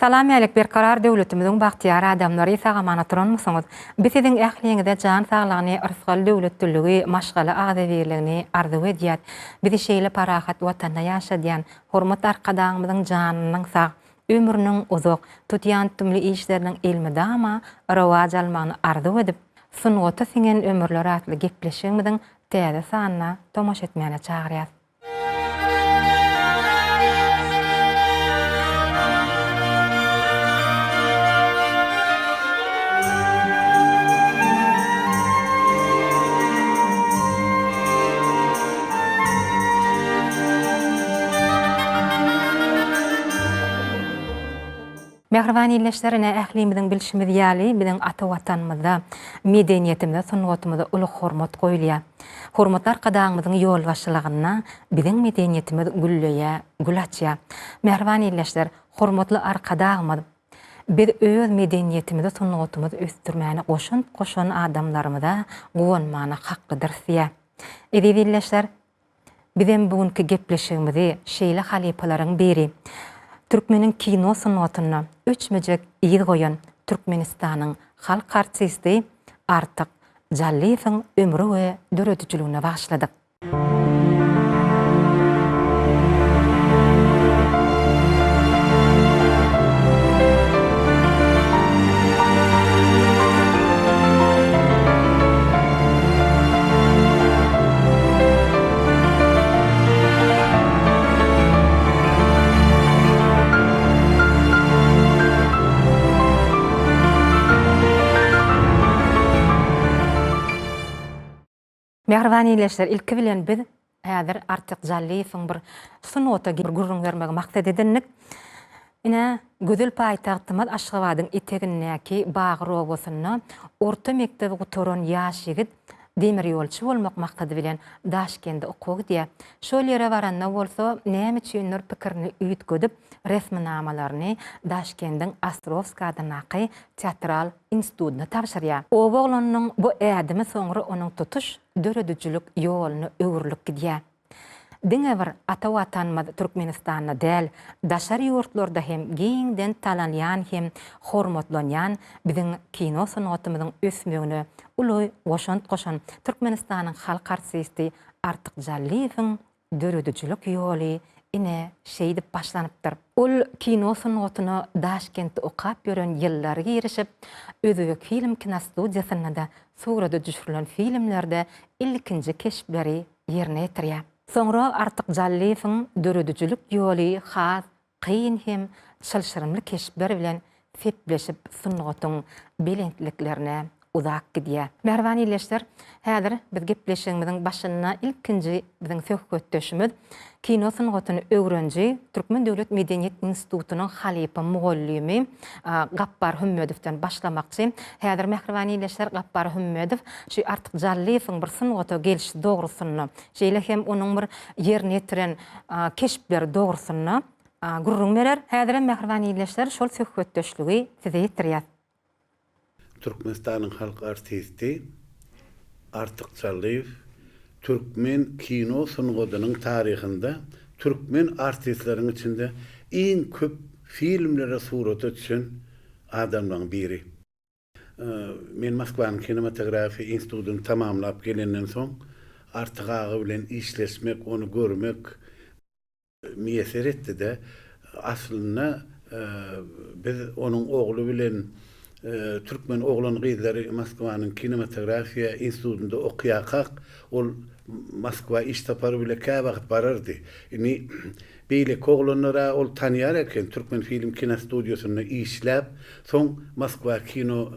Salam älik Berkarar döwletimiziň bagtyýar adamlary sag-aman oturanmysyňyz? Biz siziň ähliňize jan saglygyny, yrsgal döwletliligi, maşgala agzybirligini arzuw edýäs. Bizi şeýle parahat Watanda ýaşadýan Hormatly Arkadagymyzyň janynyň sag, ömrüniň uzak, tutýan tümli işleriniň elmydama rowaç almagyny arzuw edip, Sungata siňen ömürler atly gepleşigimiziň täze sanyna tomaşa etmäne çagyrýas. Mähriban ildeşler, ine, ählimiziň bilşimiz ýaly, biziň ata Watanymyzda medeniýetimize, sungatymyza uly hormat goýulýar. Hormatly Arkadagymyzyň ýolbaşçylygynda biziň medeniýetimiz gülleýär, gül açýar. Mähriban ildeşler, hormatly Arkadagymyz biz öz medeniýetimizi, sungatymyzy ösdürmäne goşant goşan adamlarymyza guwanmana haklydyrys diýýär. Eziz ildeşler, Bizem bu günki gepleşigimizi şeýle halypalaryň biri, türkmeniň kino sungatynda öçmejek yz goýan Türkmenistanyň halk artisti Artyk Jallyýewiň ömri we döredijiligine bagyşladyk. Mähriban ildeşler, ilki bilen biz häzir Artyk Jallyýewiň bir sungata bir gürrüň bermegi maksat edindik. Ine, gözel paýtagtymyz Aşgabadyň etegindäki Bagyr obasynda orta mekdebi gutaran ýaş ýigit demirýolçy bolmak maksady bilen Daşkende okuwa gidýär. Şol ýere baranda bolsa, näme üçindir pikirini üýtgedip, resminamalaryny Daşkendiň Ostrowskiý adyndaky teatral institutyna tabşyrýar. Oba oglanynyň bu ädimi soňra onuň tutuş döredijilik ýoluna öwrülip gidýär. Diňe bir ata Watanymyz Türkmenistanda däl, daşary ýurtlarda hem giňden tanalýan hem hormatlanýan biziň kino sungatymyzyň ösmegine uly goşant goşan Türkmenistanyň halk artisti Artyk Jallyýewiň döredijilik ýoly ine şeýdip başlanypdyr. Ol kino sungatyna Daşkentde okap ýören ýyllary girişip, Özbekfilm kinostudiýasynda-da surata düşürilen filmlerde ilkinji keşpleri ýerine ýetirýär. Soňra Artyk Jallyýewiň döredijilik ýoly has kyn hem çylşyrymly keşpler bilen sepleşip sungatyň belentliklerine uzap gidýär. Mähriban ildeşler, häzir biz gepleşigimiziň başynda ilkinji biziň söhbetdeşimiz kino sungatyny öwreniji, Türkmen döwlet medeniýet institutynyň halypa mugallymy Gapbar Hümmedowdan başlamakçy. Häzir mähriban ildeşler Gapbar Hümmedow şu Artyk Jallyýewiň bir sungata gelşi dogrusynda, şeýle hem onuň bir ýerine ýetiren keşpleri dogrusynda gürrüň berer. Häzirem mähriban ildeşler şol söhbetdeşligi size ýetirýäs. Türkmenistanyň halk artisti Artyk Jallyýew türkmen kino sungatynyň taryhynda türkmen artistleriň içinde iň köp filmlere surata düşen adamlaryň biri. Men Moskwanyň kinematografiýa institutyny tamamlap gelenden soň Artyk aga bilen işleşmek, ony görmek miýesser etdi-de, aslynda biz onuň ogly bilen türkmen oglan-gyzlary Moskwanyň kinematografiýa institutynda okaýarkak, ol Moskwa iş sapary bile käwagt barardy. Indi beýleki oglanlar-a ol tanýar eken, Türkmenfilm kinostudiýasynda işläp, soň Moskwa kino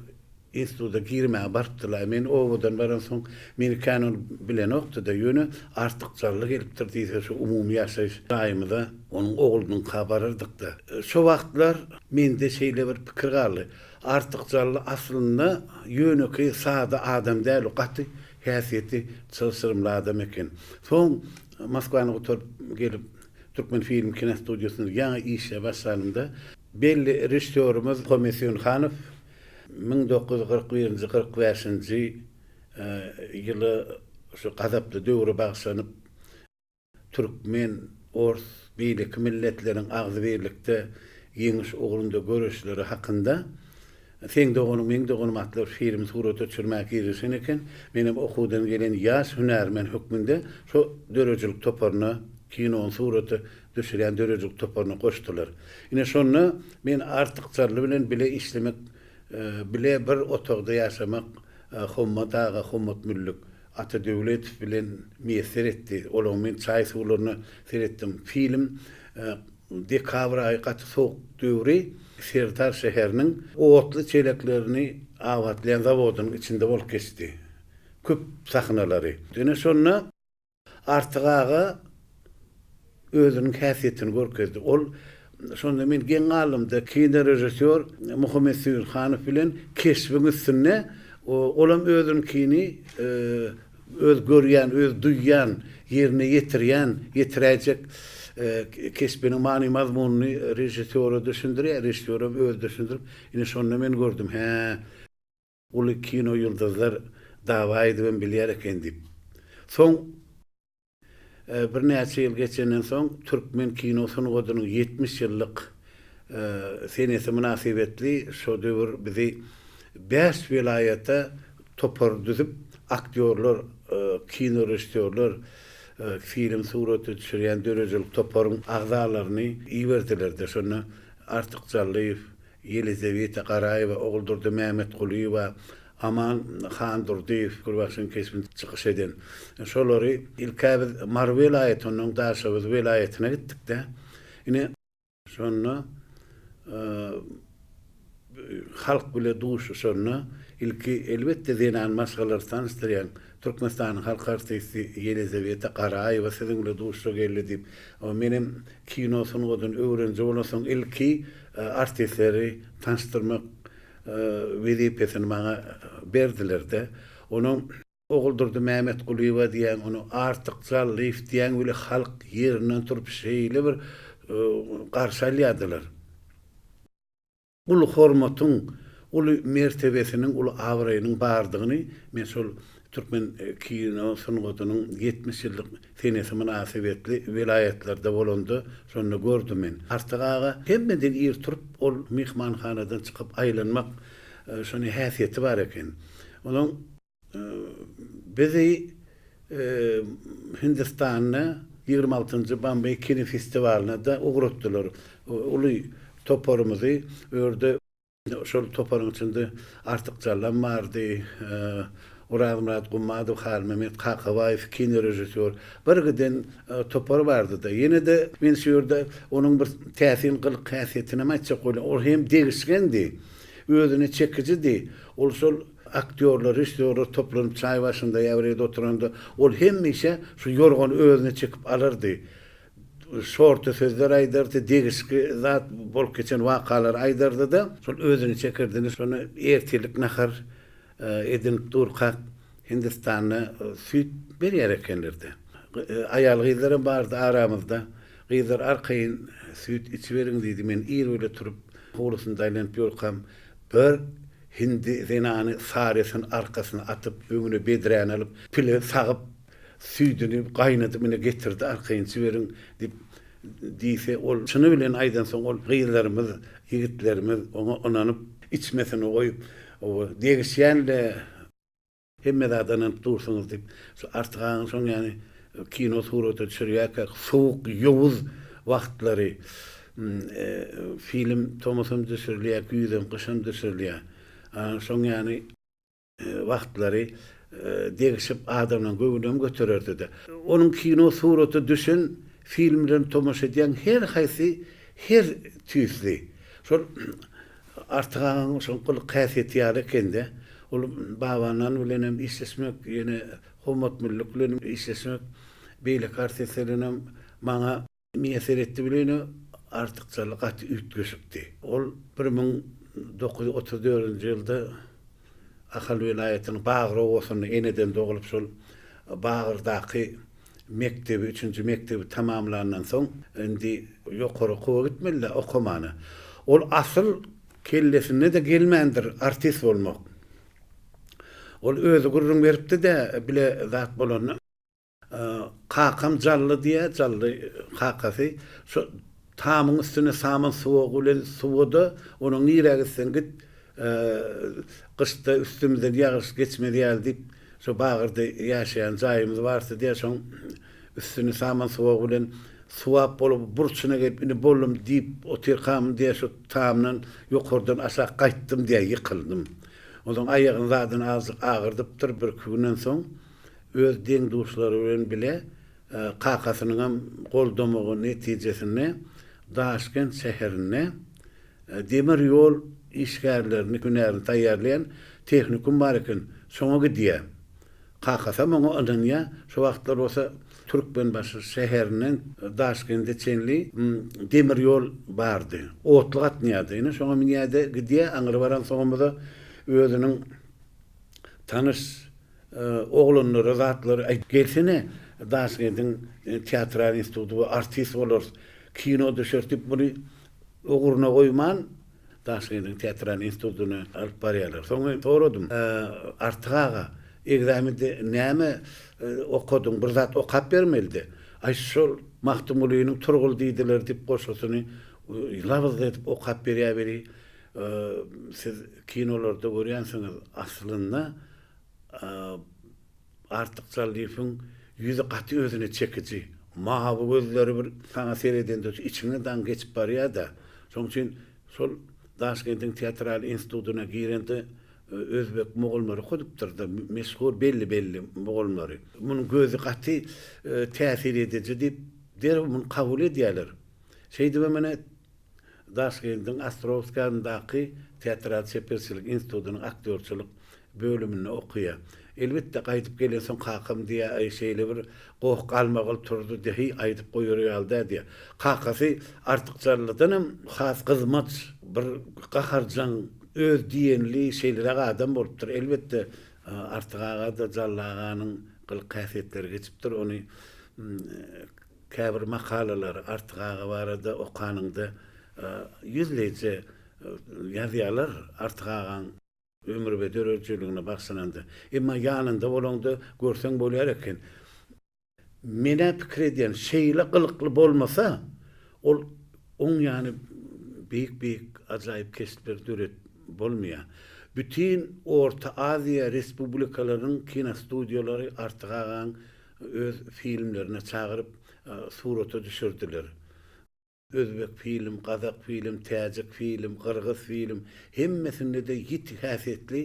Instituta girmäge barypdyrlar. Men obadan baransoň, meni kän ol bilenokdy-da, ýöne Artyk Jally gelipdir diýse, şu umumy ýaşaýyş jaýymyza onuň oglunyňka barardyk-da. Şo wagtlar mende şeýle bir pikir galdy. Artyk Jally aslynda ýönekeý, sada adam däl, gaty häsiýeti çylşyrymly adam eken. Soň Moskwany gutaryp gelip, Türkmenfilm kinostudiýasynda ýaňy işe başlanymda, belli režissýorymyz Muhammet Söýünhanow 1941-nji, 45-nji ýyla şu gazaply döwre bagyşlanyp, türkmen, ors, beýleki milletleriň agzybirlikde Ýeňiş ugrunda göreşleri hakynda Seň doganyň, meň doganym atly bir filmi surata düşürmäge girişen eken. Menem okuwdan gelen ýaş hünärmen hökmünde şo döredijilik toparyna, kinony surata düşürýän döredijilik toparyna goşdular. Ine şonda men Artyk Jarly bilen bile işlemek, bile bir otagda ýaşamak Hommat aga, Hommat Müllük, Ata Döwletow bilen miýesser etdi. Olaryň men çaý-suwlaryna seretdim. Film Dekabr aýy gaty sowuk döwri Serdar şäheriniň otly çeleklerini abatlaýan zawodynyň içinde bolup geçdi. Köp sahnalary. Ine şonda Artyk aga özüniň häsiýetini görkezdi. Ol şonda men geň galdym-da, kinorežissýor Muhammet Söýünhanow bilen keşbiň üstünde olam özüniňkini Öz görýän, öz duýýan, ýerine ýetirýän, ýetiräýjek keşbiniň many-mazmunyny režissýora düşündirýär, režissýoram özi düşündirip, ine şonda men gördüm, hä, uly kino ýyldyzlar dawa edibem bilýär eken diýip. Soň birnäçe ýyl geçenden soň türkmen kino sungatynyň 70 ýyllyk senesi mynasybetli şo döwür bizi bäş welaýata topar düzüp, aktýorlar, kino režissýorlar, film surata düşürýän döredijilik toparyň agzalaryny iberdiler-de, şonda Artyk Jallyýew, Ýelizeweta Garaýewa, Oguldurdy Mämmetgulyýewa, Aman Handurdyýew, Gurbaşyň keşbinde çykyş eden. Şolary ilk-ä biz Mary welaýaty, ondan Daşoguz welaýatyna gitdik-de. Ine, Şonda halk bile duşuşanda ilki elbetde zenan maşgalalary tanyşdyrýaň. Türkmenistanyň halk artisti Ýelizaweta Garaýewa siziň bile duşuşa geldi diýip. Menem kino sungatyny öwreniji bolansoň ilki artistleri tanyşdyrmak wezipesini maňa berdiler-de. Onuň Oguldurdy Mämetgulyýewa diýýäň, ony Artyk Jallyýew diýýäň weli halk ýerinden turup şeýle bir garşy alýardylar. Uly hormatyň, uly mertebesiniň, uly abraýynyň bardygyny men şol türkmen kino sungatynyň 70 ýyllyk senesi mynasybetli welaýatlarda bolanda şonda gördüm men. Artyk aga hemmeden ir turup ol myhmanhanadan çykyp aýlanmak şony häsiýeti bar eken. Onuň Bizi Hindistanda ýigrimi altynjy Bambeý kinofestiwalyna-da ugratdylar. Uly toparymyzy o ýerde şol toparyň içinde Artyk Jallam bardy, Orazmyrat Gummadow, Halmämmet Kakabaýew, kinorežissýor. Bir giden topar bardy-da. Ýene-de men şu ýerde onuň bir täsin gylyk-häsiýetinem aýtjak bolýan. Ol hem degişgendi, özüne çekijidi. Ol şol Aktýorlar, režissýorlar toplanyp çaý başynda ýa bir ýerde oturanda, ol hemişe şu ýorgany özüne çekip alardy. Şorta sözler aýdardy, degişgi zat bolup geçen wakalary aýdardy-da, şol özüne çekerdi. Şonda ertirlik nahar edinip durkak, Hindistanda süýt berýär ekenler-de. Aýal-gyzlaram bardy aramyzda. Gyzlar arkaýyn süýt içiberiň diýdi. Men ir bile turup, howlusynda aýlanyp ýörkam, bir Hindi zenany sarysyny arkasyna atyp, öňüne bedräni alyp, pile sagyp, süýdüni gaýnadyp ine getirdi, arkaýyn içiberiň diýip, diýse, ol çyny bilen aýdansoň, ol gyzlarymyz, ýigitlerimiz oňa ynanyp, içmesini goýup, degişýän-le. Hemme zada ynanyp dursuňyz diýip, şu Artyk agaň şoň ýaly kino surata düşürýärkä sowuk, ýowuz wagtlary film tomusam düşürilýär, güýzem, gyşam düşürilýär. Şoň ýaly wagtlary degişip adamlaryň göwnünem götererdi-de. Onuň kino surata düşen filmlerine tomaşa edýäň her haýsy her tüýsli. Şol Artyk agaň şol gylyk-häsiýeti ýaly eken-de. Ol Babanan bilenem işleşmek, ýene Hommat Müllük bilenem işleşmek, beýleki artistler bilenem maňa miýesser etdi welin, Artyk Jally gaty üýtgeşikdi. Ol 1934-nji ýylda Ahal welaýatynyň Bagyr obasynda eneden doglup, şol Bagyrdaky Mekdebi, üçünji mekdebi tamamlandan soň, indi ýokary okuwa gitmeli-dä, okamana. Ol asyl kellesinde-de gelmändir artist bolmak. Ol özi gürrüň beripdi-dä, bile zat bolanda. Kakam Jally diýýär, Jally kakasy. Şo. Tamyň üstüni saman suwagy bilen suwa-da, onuň nirä gitseň git, gyşda üstümizden ýagyş geçmez ýaly diýip, şo Bagyrda ýaşaýan jaýymyz bardy diýýär, şoň üstüni saman suwagy bilen suwap bolup, burçuna gelip, indi boldum diýip otyrkam diýýär, şo tamdan ýokardan aşak gaýtdym diýýär, ýykyldym. Onsoň aýagyny zadyny azajyk agyrdypdyr, birki günden soň öz deň-duşlary bilen bile Kakasynyňam goldamagy netijesinde Daşkent şäherinde demir ýol işgärlerini hünärine taýýarlaýan tehnikum bar eken, şoňa gidýär. Kakasam oňa ynanýar. Şo wagtlar bolsa Türkmenbaşy şäherinden Daşkende çenli demir ýol bardy. Otly gatnaýardy. Ine, şoňa münýär-de gidýär. Aňry baransoňam-da özüniň tanyş Oglanlara zatlary aýt gelsene Daşkendiň teatral instituty we artist bolarys, kino düşeris diýip muny ugruna goýman Daşkendiň teatral institutyna alyp barýarlar. Soň men soradym, Artyk aga, egzamende näme okadyň, bir zat okap bermelidi. Aý şol Magtymgulynyň Turgul diýdiler diýip goşgusyny labyzly edip okap berýär weli, siz kinolarda görýänsiňiz, aslynda Artyk Jallyýewiň ýüzi gaty özüne çekiji. Mawy gözleri bir saňa seredende içiňe daň geçip barýar-da. Şonuň üçin şol Daşkendiň teatral institutyna girende özbek mugallymlary okadypdyr-da, meşhur belli-belli mugallymlary. Munuň gözi gaty täsir ediji diýip, derrew muny kabul edýärler. Şeýdibem ine, Daşkendiň Ostrowskiý adyndaky teatral-çeperçilik institutynyň aktýorçylyk bölüminde okaýar. Elbetde, gaýdyp gelensoň kakam diýýär, Aý, şeýle bir goh-galmagal turdy diýýär, heý, aýdyp goýar ýaly däl diýýär. Kakasy Artyk Jallydanam has gyzmaç, bir gaharjaň, öz diýenli şeýleräk adam bolupdyr. Elbetde, Artyk aga-da Jally aganyň gylyk-häsiýetleri geçipdir. Ony Käbir makalalary Artyk aga barada okanyňda ýüzleýje ýazýarlar Artyk agaň ömri we döredijiligine bagyşlananda. Emma ýanynda bolaňda görseň bolýar eken. Men-ä pikir edýän, şeýle gylykly bolmasa, ol oň ýany beýik-beýik ajaýyp keşpleri döredip bolmaýar. Bütin Orta Aziýa respublikalarynyň kinostudiýalary Artyk agaň öz filmlerine çagyryp surata düşürdiler. Özbek film, gazak film, täjik film, gyrgyz film hemmesinde-de ýiti häsiýetli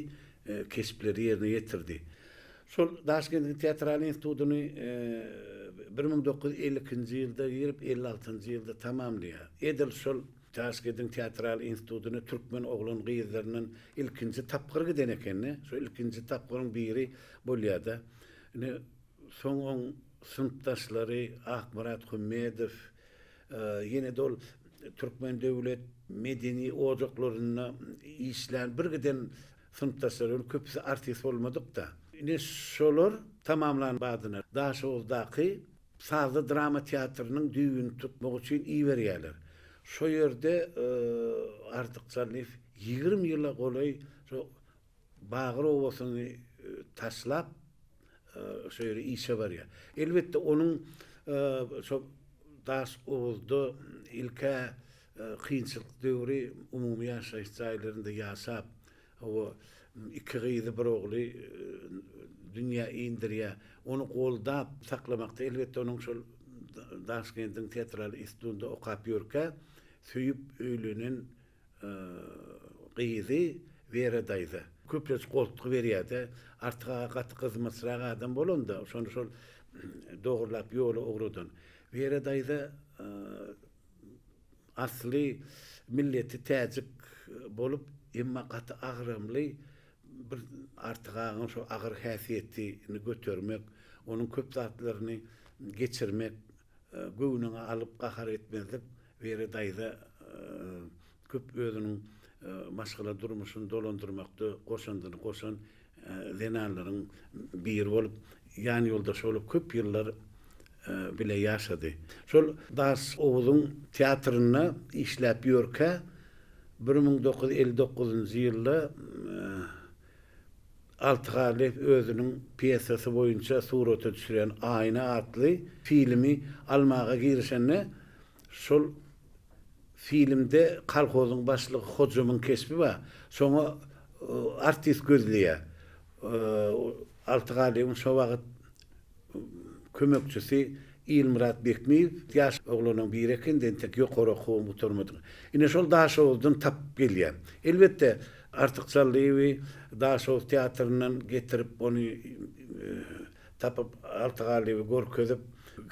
keşpleri ýerine ýetirdi. Şol Daşkendiň teatral institutyny 1952-nji ýylda girip, 56-njy ýylda tamamlaýar. Edil şol Daşkendiň teatral institutyna türkmen oglan-gyzlaryndan ilkinji tapgyr giden ekeni. Şol ilkinji tapgyryň biri bolýar-da. Ine, soň oň synpdaşlary Akmyrat Hümmedow, ýene-de ol Türkmen döwlet medeni ojaklarynda işlän birgiden synpdaşlary, ol köpüsi artist bolmadyk-da. Ine, şolar tamamlan badyna Daşoguzdaky sazly drama teatrynyň düýbüni tutmak üçin iberýärler. Şo ýerde Artyk Jallyýew 20 ýyla golaý şo Bagyr obasyny taşlap, şo ýere işe barýar. Elbetde, onuň şo Daşoguzda ilk-ä kynçylyk döwri umumy ýaşaýyş jaýlarynda ýaşap, hawa, iki gyzy, bir ogly dünýä indirýär. Ony goldap saklamakda, elbetde, onuň şol Daşkendiň teatral institutynda okap ýörkä söýüp öýlenen Gyzy Wera daýza köplenç goltgy berýärdi. Artyk aga gaty gyzmaçrak adam bolanda, şony şol dogrulap ýola ugradan. Wera daýza asly milleti täjik bolup, emma gaty agramly bir Artyk agaň şo agyr häsiýetini götermek, onuň köp zatlaryny geçirmek, göwnüňe alyp gahar etmezlik Wera daýza köp özüniň maşgala durmuşyny dolandyrmakda goşandyny goşan zenanlaryň biri bolup, ýan ýoldaşy bolup köp ýyllar bile ýaşady. Şol Daşoguzyň teatrynda işläp ýörkä, 1959-njy ýylda Alty Garlyýew özüniň pýesasy boýunça surata düşüren Aýna atly filmi almaga girişende, şol. Filmde kolhozyň başlygy Hojamyň keşbi bar. Şoňa artist gözleýär. Alty Garlyýewiň şo wagt kömekçisi Ilmyrat Bekmiýew ýaş oglanyň biri eken-de, entek ýokary okuwam gutarmadyk. Ine, şol Daşoguzdan tapyp gelýär. Elbetde, Artyk Jallyýewi Daşoguz teatryndan getirip, ony tapyp, Alty Garlyýewe görkezip,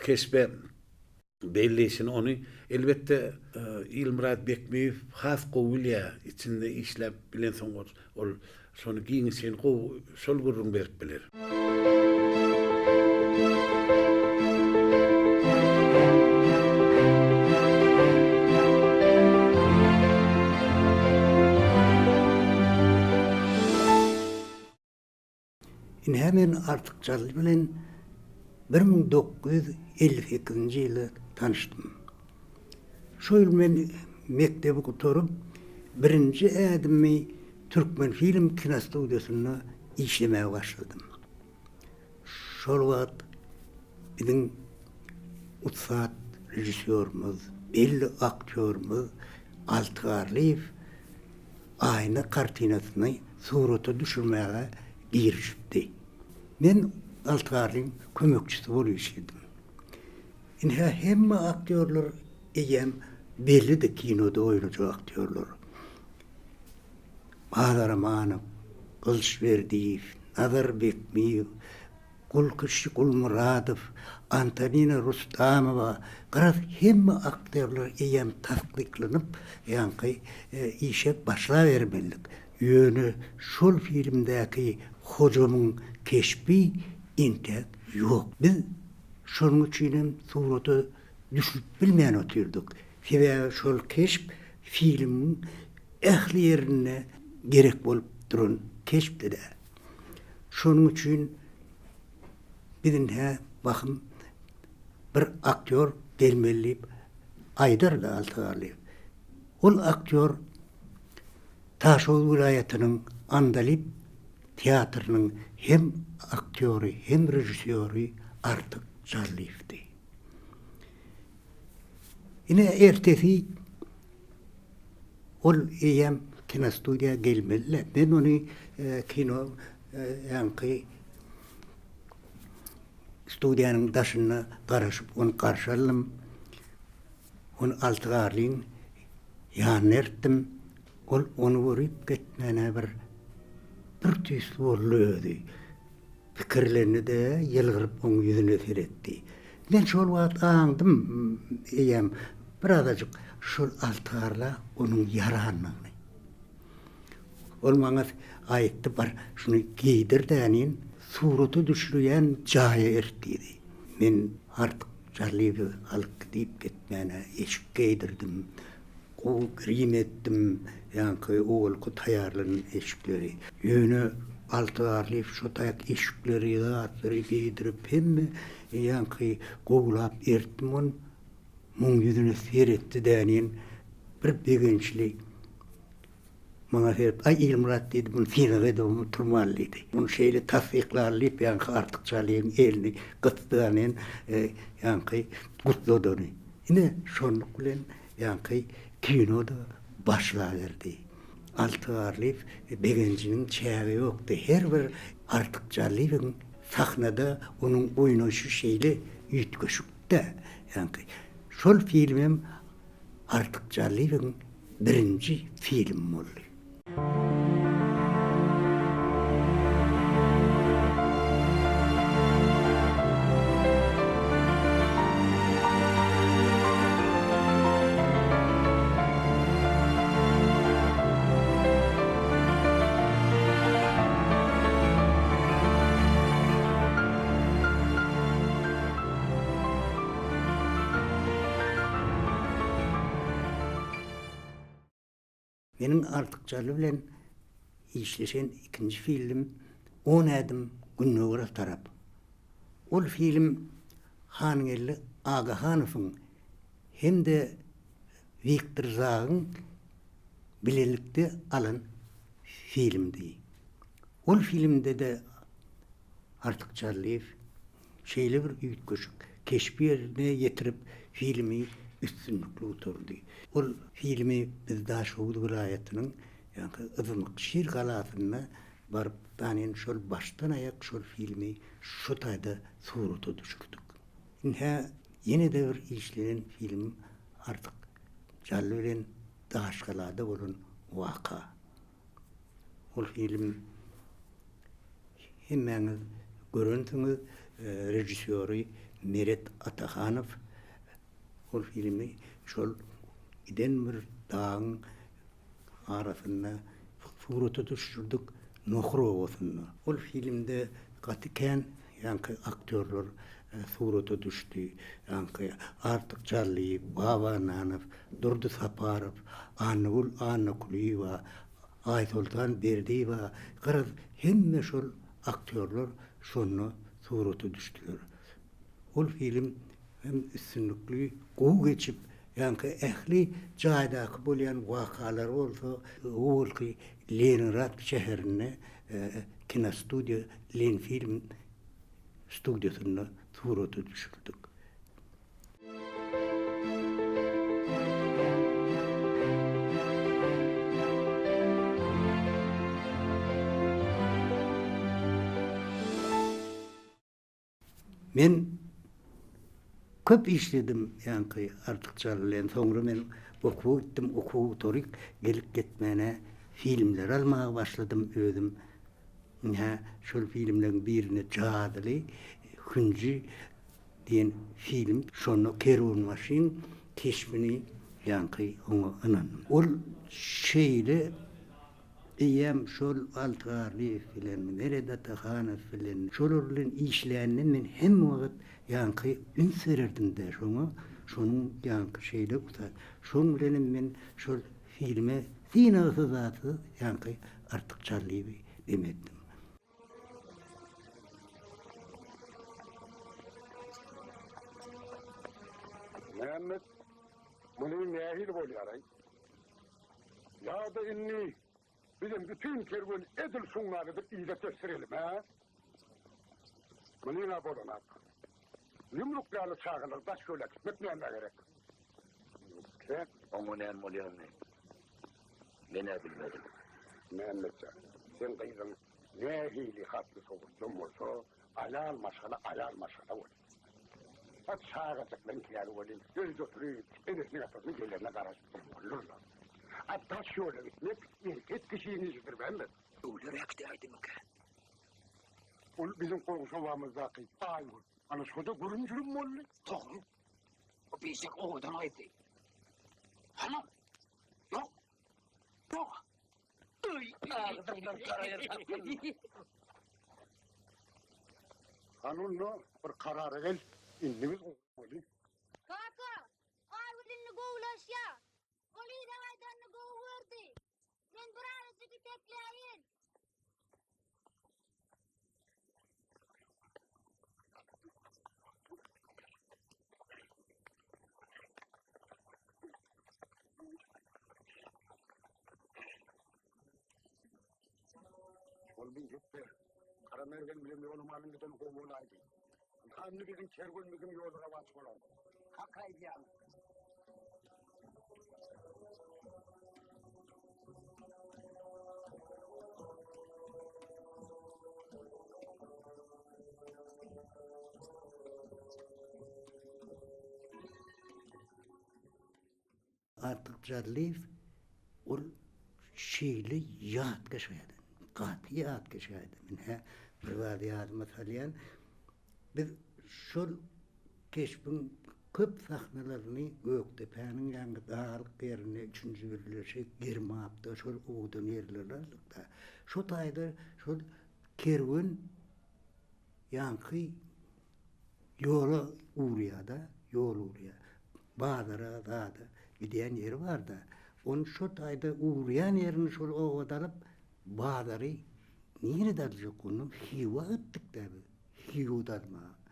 keşbe Belleýşini ony, elbetde, Ilmyrat Bekmiýew has gowy bilýär, içinde işläp bilensoň ol şony giňişleýin gowy şol gürrüň berip biler. Ine men Artyk Jally bilen 1958-nji ýylda tanyşdym. Şo ýyl men mekdebi gutaryp, birinji ädimimi Türkmenfilm kinostudiýasynda işlemäge başladym. Şol wagt biziň ussat režissýorymyz, belli aktýorymyz Alty Garlyýew Aýna kartinasyny surata düşürmäge girişipdi. Men Alty Garlyň kömekçisi bolup işledim. Ine, hemme aktýorlar eýýäm bellidi kinoda oýnajak aktýorlar. Bazar Amanow, Gylyç Berdiýew, Nazar Bekmiýew, Gulkişi Gulmyradow, Antonina Rustamowa, garaz, hemme aktýorlar eýýäm tassyklanyp, ýaňky işe başlabermelidik. Ýöne şol filmdäki Hojamyň keşbi entäk ýok. Biz şonuň üçinem surata düşüp bilmän otyrdyk. Sebäbi şol keşp filmiň ähli ýerinde gerek bolup duran keşpdi-dä. Şonuň üçin biz indi-hä bahym bir aktýor gelmeli diýip aýdardy Alty Garlyýew. Ol aktýor Daşoguz welaýatynyň Andalyp teatrynyň hem aktýory, hem režissýory Artyk Jallyýewdi. Ine, ertesi Ol eýýäm kinostudiýa gelmeli-dä. Men ony kino ýaňky studiýanyň daşynda garaşyp, ony garşy aldym. Ony Alty Garlyň ýanyna ertdim. Ol ony görüp gitmän-ä bir bir tüýsli boldy özi. Pikirlendi-de, ýylgyryp oň ýüzüne seretdi. Men şol wagt aňdym, eýýäm birazajyk şol altarla onuň ýarandygyny. Ol maňa aýtdy, bar, şuny geýdir dänin, surata düşürýän jaýa ert diýdi. Men Artyk Jallyýewi alyp gidip gitmäne eşik geýdirdim. Gowy grim etdim, ýaňky owalky taýýarlanan eşikleri. Ýöne Alty Garlyýew şo taýak eşikleri, zatlary geýdirip, hemme ýaňky gowulap eritdim ony. Muň ýüzüne seretdi dänin bir begençli maňa seredip, Aý, Ilmyrat diýdi, muny synag edip oturmaly diýdi. Muny şeýle tassyklaly diýip, ýaňky Artyk Jallyýewiň elini gysdy dänin, ýaňky gutlady ony. Ine, şonluk bilen Ýaňky kino-da başlaberdi. Alty Garlyýew begenjiniň çägi ýokdy. Her bir Artyk Jallyýewiň sahnada onuň oýnaýşy şeýle üýtgeşik-dä. Ýaňky şol filmem Artyk Jallyýewiň birinji filmi boldy. Meniň Artyk Jally bilen işleşen ikinji filmim On ädim Gündogara tarap. Ol film Hangeldi Agahanowyň hem-de Wiktor Zagyň bilelikde alan filmdi. Ol filmde-de Artyk Jallyýew şeýle bir üýtgeşik keşbi ýerine ýetirip, filmi. üstünlikli gutardy. Ol filmi biz Daşhowuz welaýatynyň ýaňky Yzmykşir galasynda baryp danin şol başdan aýak şol filmi şo taýda surata düşürdik. Ine ýene-de bir işlenen film Artyk Jally bilen Daşgalada bolan waka. Ol film hemmäňiz görensiňiz, režissýory Meret Atahanow. Ol filmi şol giden bir dagyň arasynda surata düşürdik Nohur obasynda. Ol filmde gaty kän ýaňky aktýorlar surata düşdi. Ýaňky Artyk Jallyýew, Baba Annanow, Durdy Saparow, Annagül Annakulyýewa, Aýsoltan Berdiýewa, garaz hemme şol aktýorlar şonda surata düşdüler. Ol film hem üstünlikli gowy geçip, ýaňky ähli jaýdaky bolýan wakalar bolsa owalky Leningrad şäherinde kinostudiýa Lenfilm studiýasynda surata düşürdik. Men köp işledim ýaňky Artyk Çal bilen. Soňra men okuwa gitdim. Okuwy gutaryp, gelip gitmäne filmleri almaga başladym özüm. Ynha, şol filmleriň birinde Jadyly hünji diýen film. Şonda kerwenbaşyň keşbini ýaňky oňa ynandym. Ol şeýle Eýýäm şol Alty Garlyýew bilen, Meret Atahanow bilen, şolar bilen işlände men hemme wagt ýaňky üns bererdim-de şoňa, şonuň ýaňky şeýle ussat. Şoň bilenem men şol filme synagsyz-zatsyz ýaňky Artyk Çarlyýewi dem etdim. Mämmet, muny nähili bolýar-aý? Ýa-da indi bizem bütin kerweni edil şuň ýaly edip yza tesdirelim, hä? Munyň-a bolanak. Ýumruk ýaly çagalary daş ýola äkitmek nämä gerek? Sen? Oňa näme bolýanyny men-ä bilmedim. Mämmet jan, seň gyzyň nähili hatly-sowatlam bolsa, aýal maşgala aýal maşgala bolýar. A çagajyklaryň käri welin öýde oturyp, enesiniň atasynyň gelerine garaşyp durmalydyr-la. A daş ýola gitmek erkek kişiniň işidir, Mämmet. Öwler äkidäýdimikä? Ol biziň goňşy obamyzdaky Aýgül. Ana şo-da gürüm-jürüm boldy. Dogry. O biçak owadan gyzdy. Hana, ýok, ýok. Hany onda bir karara gel, indi biz gowaly. Kaka, Aýgül indi gowulaşýa. Ol yza gaýdanyny gowy gördi. Men bir azajyk itekläýin. Ol biýjekde, Garamergen bilen Ýolumanyň gideni gowy bolaýdy. Ynha indi biziň kerwenimiziň ýoly rowaç bolar. Hak aýdýaň. Artyk Jarlyýew ol şeýle ýatkeş adam, gaty ýatkeş adam. Ine, bir zady ýadyma salýan, biz şol keşbiň köp sahnalaryny Gökdepäniň ýaňky daglyk ýerinde, üçünji birleşik, Germapda şol owadan ýerlerde aldyk-da. Şo taýda şol kerwen ýaňky Ýola urýar-da, ýol urýar. Bazara, zada gidýän ýeri bar-da. Ony şo taýda urýan ýerini şol obada alyp, bazary nirede aljak ondan Hywa gitdik-dä biz, Hywa-da almaga.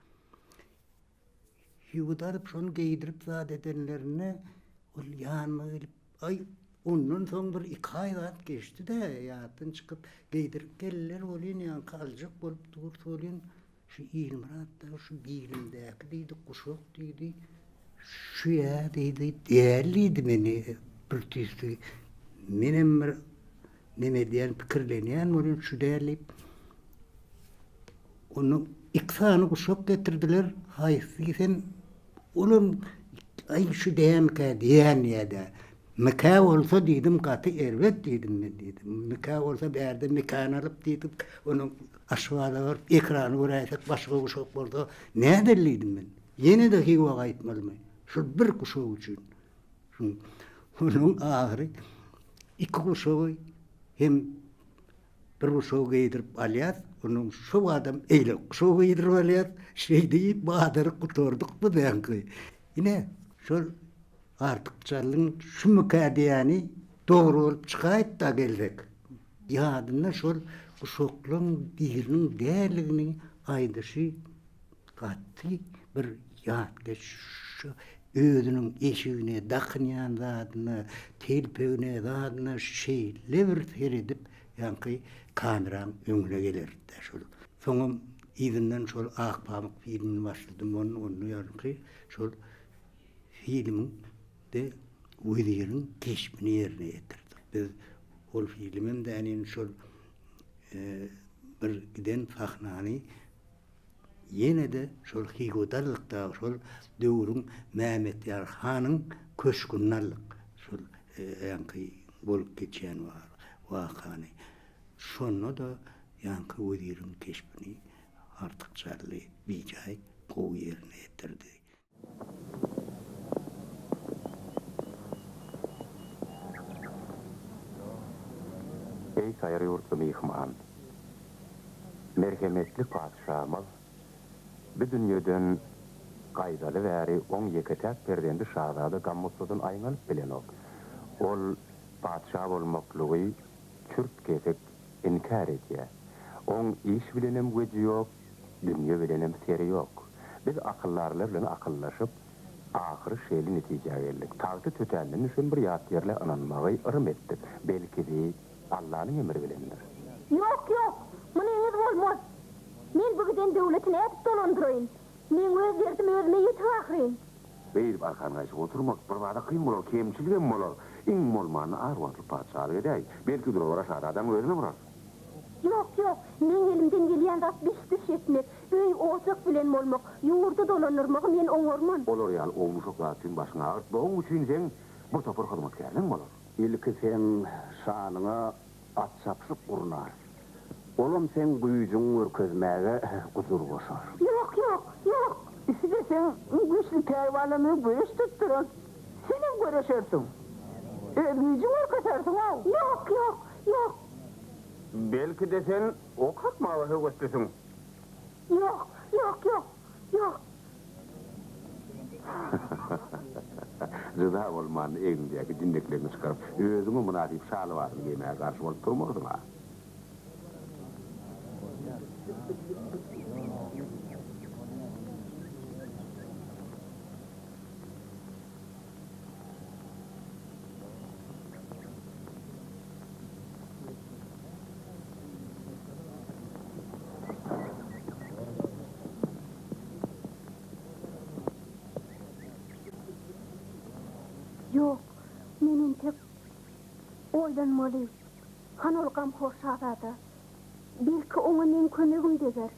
Hywa-da alyp, şony geýdirip zat edenlerinde, ol ýanyma gelip, Aý, ondan soň bir iki aý zat geçdi-dä, ýatdan çykyp, geýdirip geldiler welin, ýaňky aljak bolup durus welin, Şu Ilmyrat dagy şu bilimdäki diýdi, guşak diýdi. Şu-ýa diýdi, däl diýdi meni bir tüýsli. Menem bir neme edýän, pikirlenýän welin şu däl diýip. Onda iki sany guşak getirdiler, haýsy diýsem, olam aý şu dälmikä diýýän diýýä-dä. Mikä bolsa diýdim, gaty erbet diýdim men diýdim. Mikä bolsa bärde Mikäni alyp diýdim, onuň Aşgabada baryp ekrany göräýsek başga guşak bolsa nädeli diýdim men. Ýene-de Hywa gaýtmalymy? Şol bir guşak üçin. Onuň ahyry iki guşagy hem bir guşagy geýdirip alýas, onuň şo badam eýleki guşagy geýdirip alýas. Şeý diýip bazary gutardyk biz ýaňky. Ine, şol Artyk Jallyň şumyka diýýäni dogry bolup çykaýyp-da gelsek. Ýadynda şol guşaklaň biriniň däldigini aýdyşy Gaty bir ýatkeş şu özüniň eşigine, dakynýan zadyna, telpegine, zadyna şeýle bir seredip, ýaňky kameraň öňüne gelerdi-dä şol. Soňam yzyndan şol Ak pamyk filmini başladym, onda ýaňky şol filmiň de weziriň keşbini ýerine ýetirdi. Biz ol filmem dälin şol bir giden sahnany Ýene-de şol Hywa-da aldyk dagy, şol döwrüň Mämmetýar hanyň köşgünde aldyk şol ýaňky bolup geçýän wakany. Şonda-da ýaňky weziriň keşbini Artyk Jally bijaý gowy ýerine ýetirdi. Eý saýry ýurtly myhman! Merhemetli patyşamyz bi dünýeden gaýdaly bäri oň ýeke-täk perzendi şazada gam-gussadan aýňalyp bilenok. Ol patyşa bolmaklygy çürt-kesik inkär edýär. Oň iş bilenem weji ýok, Dünýe bilenem seri ýok. Biz akyldarlar bilen akyllaşyp, ahyry şeýle netijä geldik. Tagty tötänden düşen bir ýat ýerlä ynanmagy yrym etdik. Belki-de, Allanyň emri bilendir. Ýok, ýok, munyňyz bolmaz. Men bu giden döwleti nädip dolandyraýyn? Meň öz derdim özüme ýetik ahyryn. Beýdip arkan gaýşyp oturmak birbada kyn bolar, kemçiligem bolar. Iň bolmanda az wagtlyk patyşalyk edäý. Belki dura-bara şazadaň özüne bolar. Ýok, ýok, meň elimden gelýän zat biş-düş etmek, öý-ojak bilen bolmak, ýurdy dolandyrmagy men oňarman. Olar ýaly ownuşak zat üçin başyňy agyrtma, oň üçin seň bir topar hyzmatkärleň bolar. Ilki seň şanyňa at çapyşyk gurnarys. Olam seň güýjüňi görkezmäge gujur goşar. Ýok, ýok, ýok! Isleseň, güýçli pälwanam göreş tutdurarys. Senem göreşersiň. Öz güýjüňi görkezersiň-ow! Ýok, ýok, ýok! Belki-de sen ok atmaga höweslisiň? Ýok, ýok, ýok, ýok. Jyda bolmanda egniňdäki jinnekleriňi çykaryp, özüňe mynasyp şa lybasyny geýmäge garşy bolup durmarsyň-a? Ýok, men entek oýlanmaly. Hany ol gamhor şazada? Belki, oňa meň kömegim deger.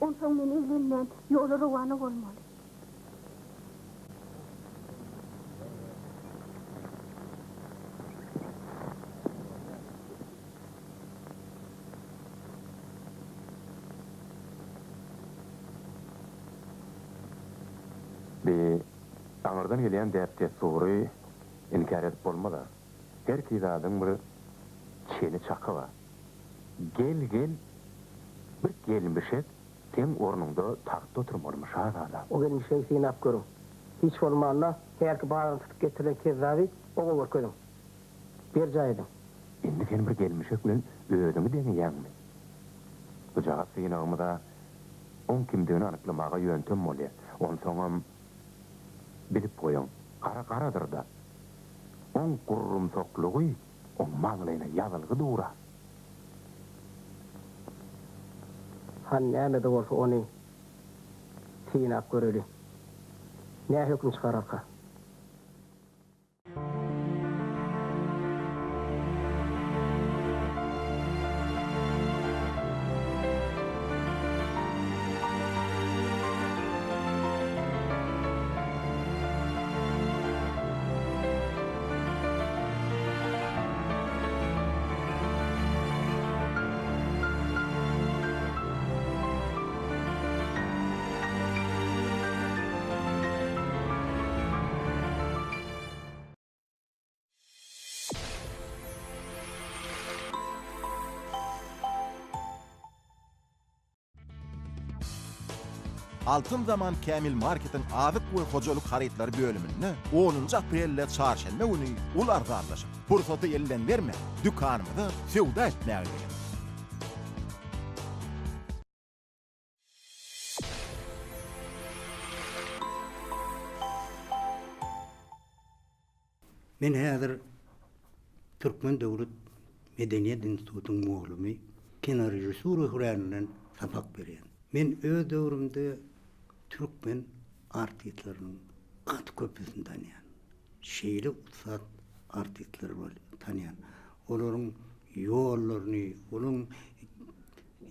Onsoň men eglenmän, ýola rowana bolmaly. Bi aňyrdan gelýän däp-dessury inkär edip bolmaz-a. Herki zadyň bir çeni-çaky bar. Gel-gel, bir gelmişek Seň ornuňda tagtda oturmalymy, şazada? O gelmişegi synap görüň. Hiç bolmanda, hälki bazaryny tutup getirilen kezzaby oňa görkeziň. Berjaý ediň. Indi sen bir gelmişek bilen özüňi deňeýäňmi? Bujagaz synagymyz-a oň kimdigini anyklamaga ýöntem bolýa. Onsoňam, bilip goýuň, gara garadyr-da. Oň gurrumsaklygy oň maňlaýyna ýazylgy dur-a. Han näme-de bolsa ony synap göreli. Nä höküm çykararka? Altyn Zaman Kämil Marketiň azyk we hojalyk harytlary bölüminde onunjy aprelde çarşenbe güni uly arzanlaşyk. Pursaty elden bermän, dükanymyza söwda etmäge geliň! Men häzir Türkmen döwlet medeniýet institutynyň mugallymy, kinorežissura hünärinden sapak berýän. Men öz döwrümde türkmen artistleriniň gaty köpüsini tanýan. Şeýle ussat artistleri bar, tanýan. Olaryň ýollaryny, olaryň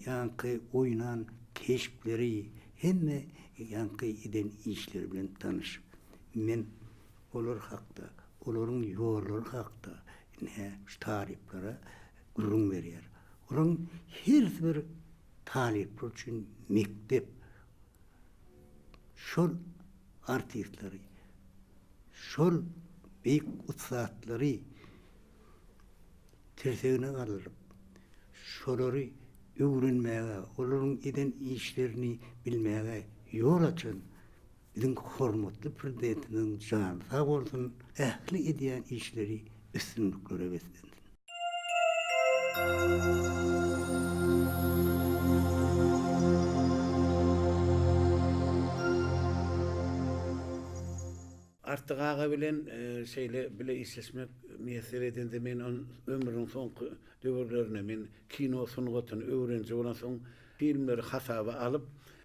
ýaňky oýnan keşpleri, hemme ýaňky eden işleri bilen tanyş. Men olar hakda, olaryň ýollary hakda ine şu talyplara gürrüň berýär. Olaryň hersi bir talyplar üçin mekdep. Şol artistleri, şol beýik ussatlary tirsegine galdyryp, şolary öwrenmäge, olaryň eden işlerini bilmäge ýol açan biziň hormatly Prezidentimiziň jany sag bolsun, ähli edýän işleri üstünliklere beslensin. Artyk aga bilen şeýle bile işleşmek miýesser edende men on ömrüniň soňky döwürlerinde men kino sungatyny öwreniji bolansoň filmleri hasaba alyp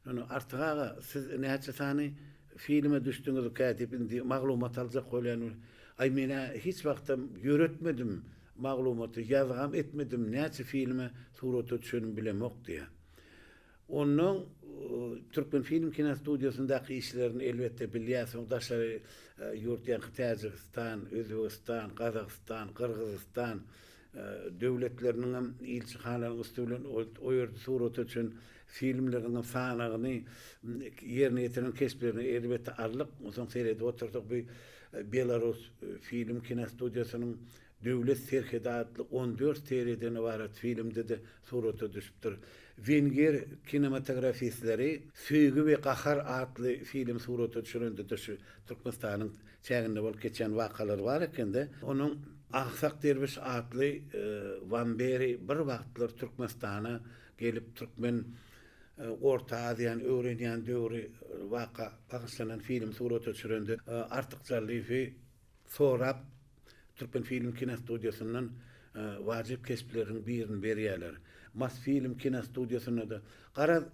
ony Artyk aga siz näçe sany filme düşdüňizkä diýip indi maglumat aljak bolýan aý menä hiç wagtam ýöretmedim maglumaty ýazgam etmedim näçe filme surata düşenimi bilemok diýýär. Onuň Türkmenfilm kinostudiýasyndaky işlerini elbetde bilýärsiň, daşary ýurt ýaňky Täjigistan, Özbegistan, Gazagystan, Gyrgyzystan döwletleriniňem ilçihanalaryň üsti bilen o ýerde surata düşen filmleriniňem sanagyny, ýerine ýetiren keşplerini elbetde aldyk. Onsoň seredip otursak bu Belarus film kinostudiýasynyň Döwlet serhedi atly 14 seriýadan ybarat filmde-de surata düşüpdir. Wenger kinematografistleri Söýgi we gahar atly film surata düşürende-de şu Türkmenistanyň çäginde bolup geçýän wakalar bar eken-de. Onuň Agsak derwiş atly Wamberi bir wagtlar Türkmenistana gelip türkmen Orta Aziýany öwrenýän döwri waka bagyşlanan film surata düşürende Artyk Jallyýewi sorap Türkmenfilm kinostudiýasyndan wajyp keşpleriň birini berýärler. Mosfilm kinostudiýasynda-da garaz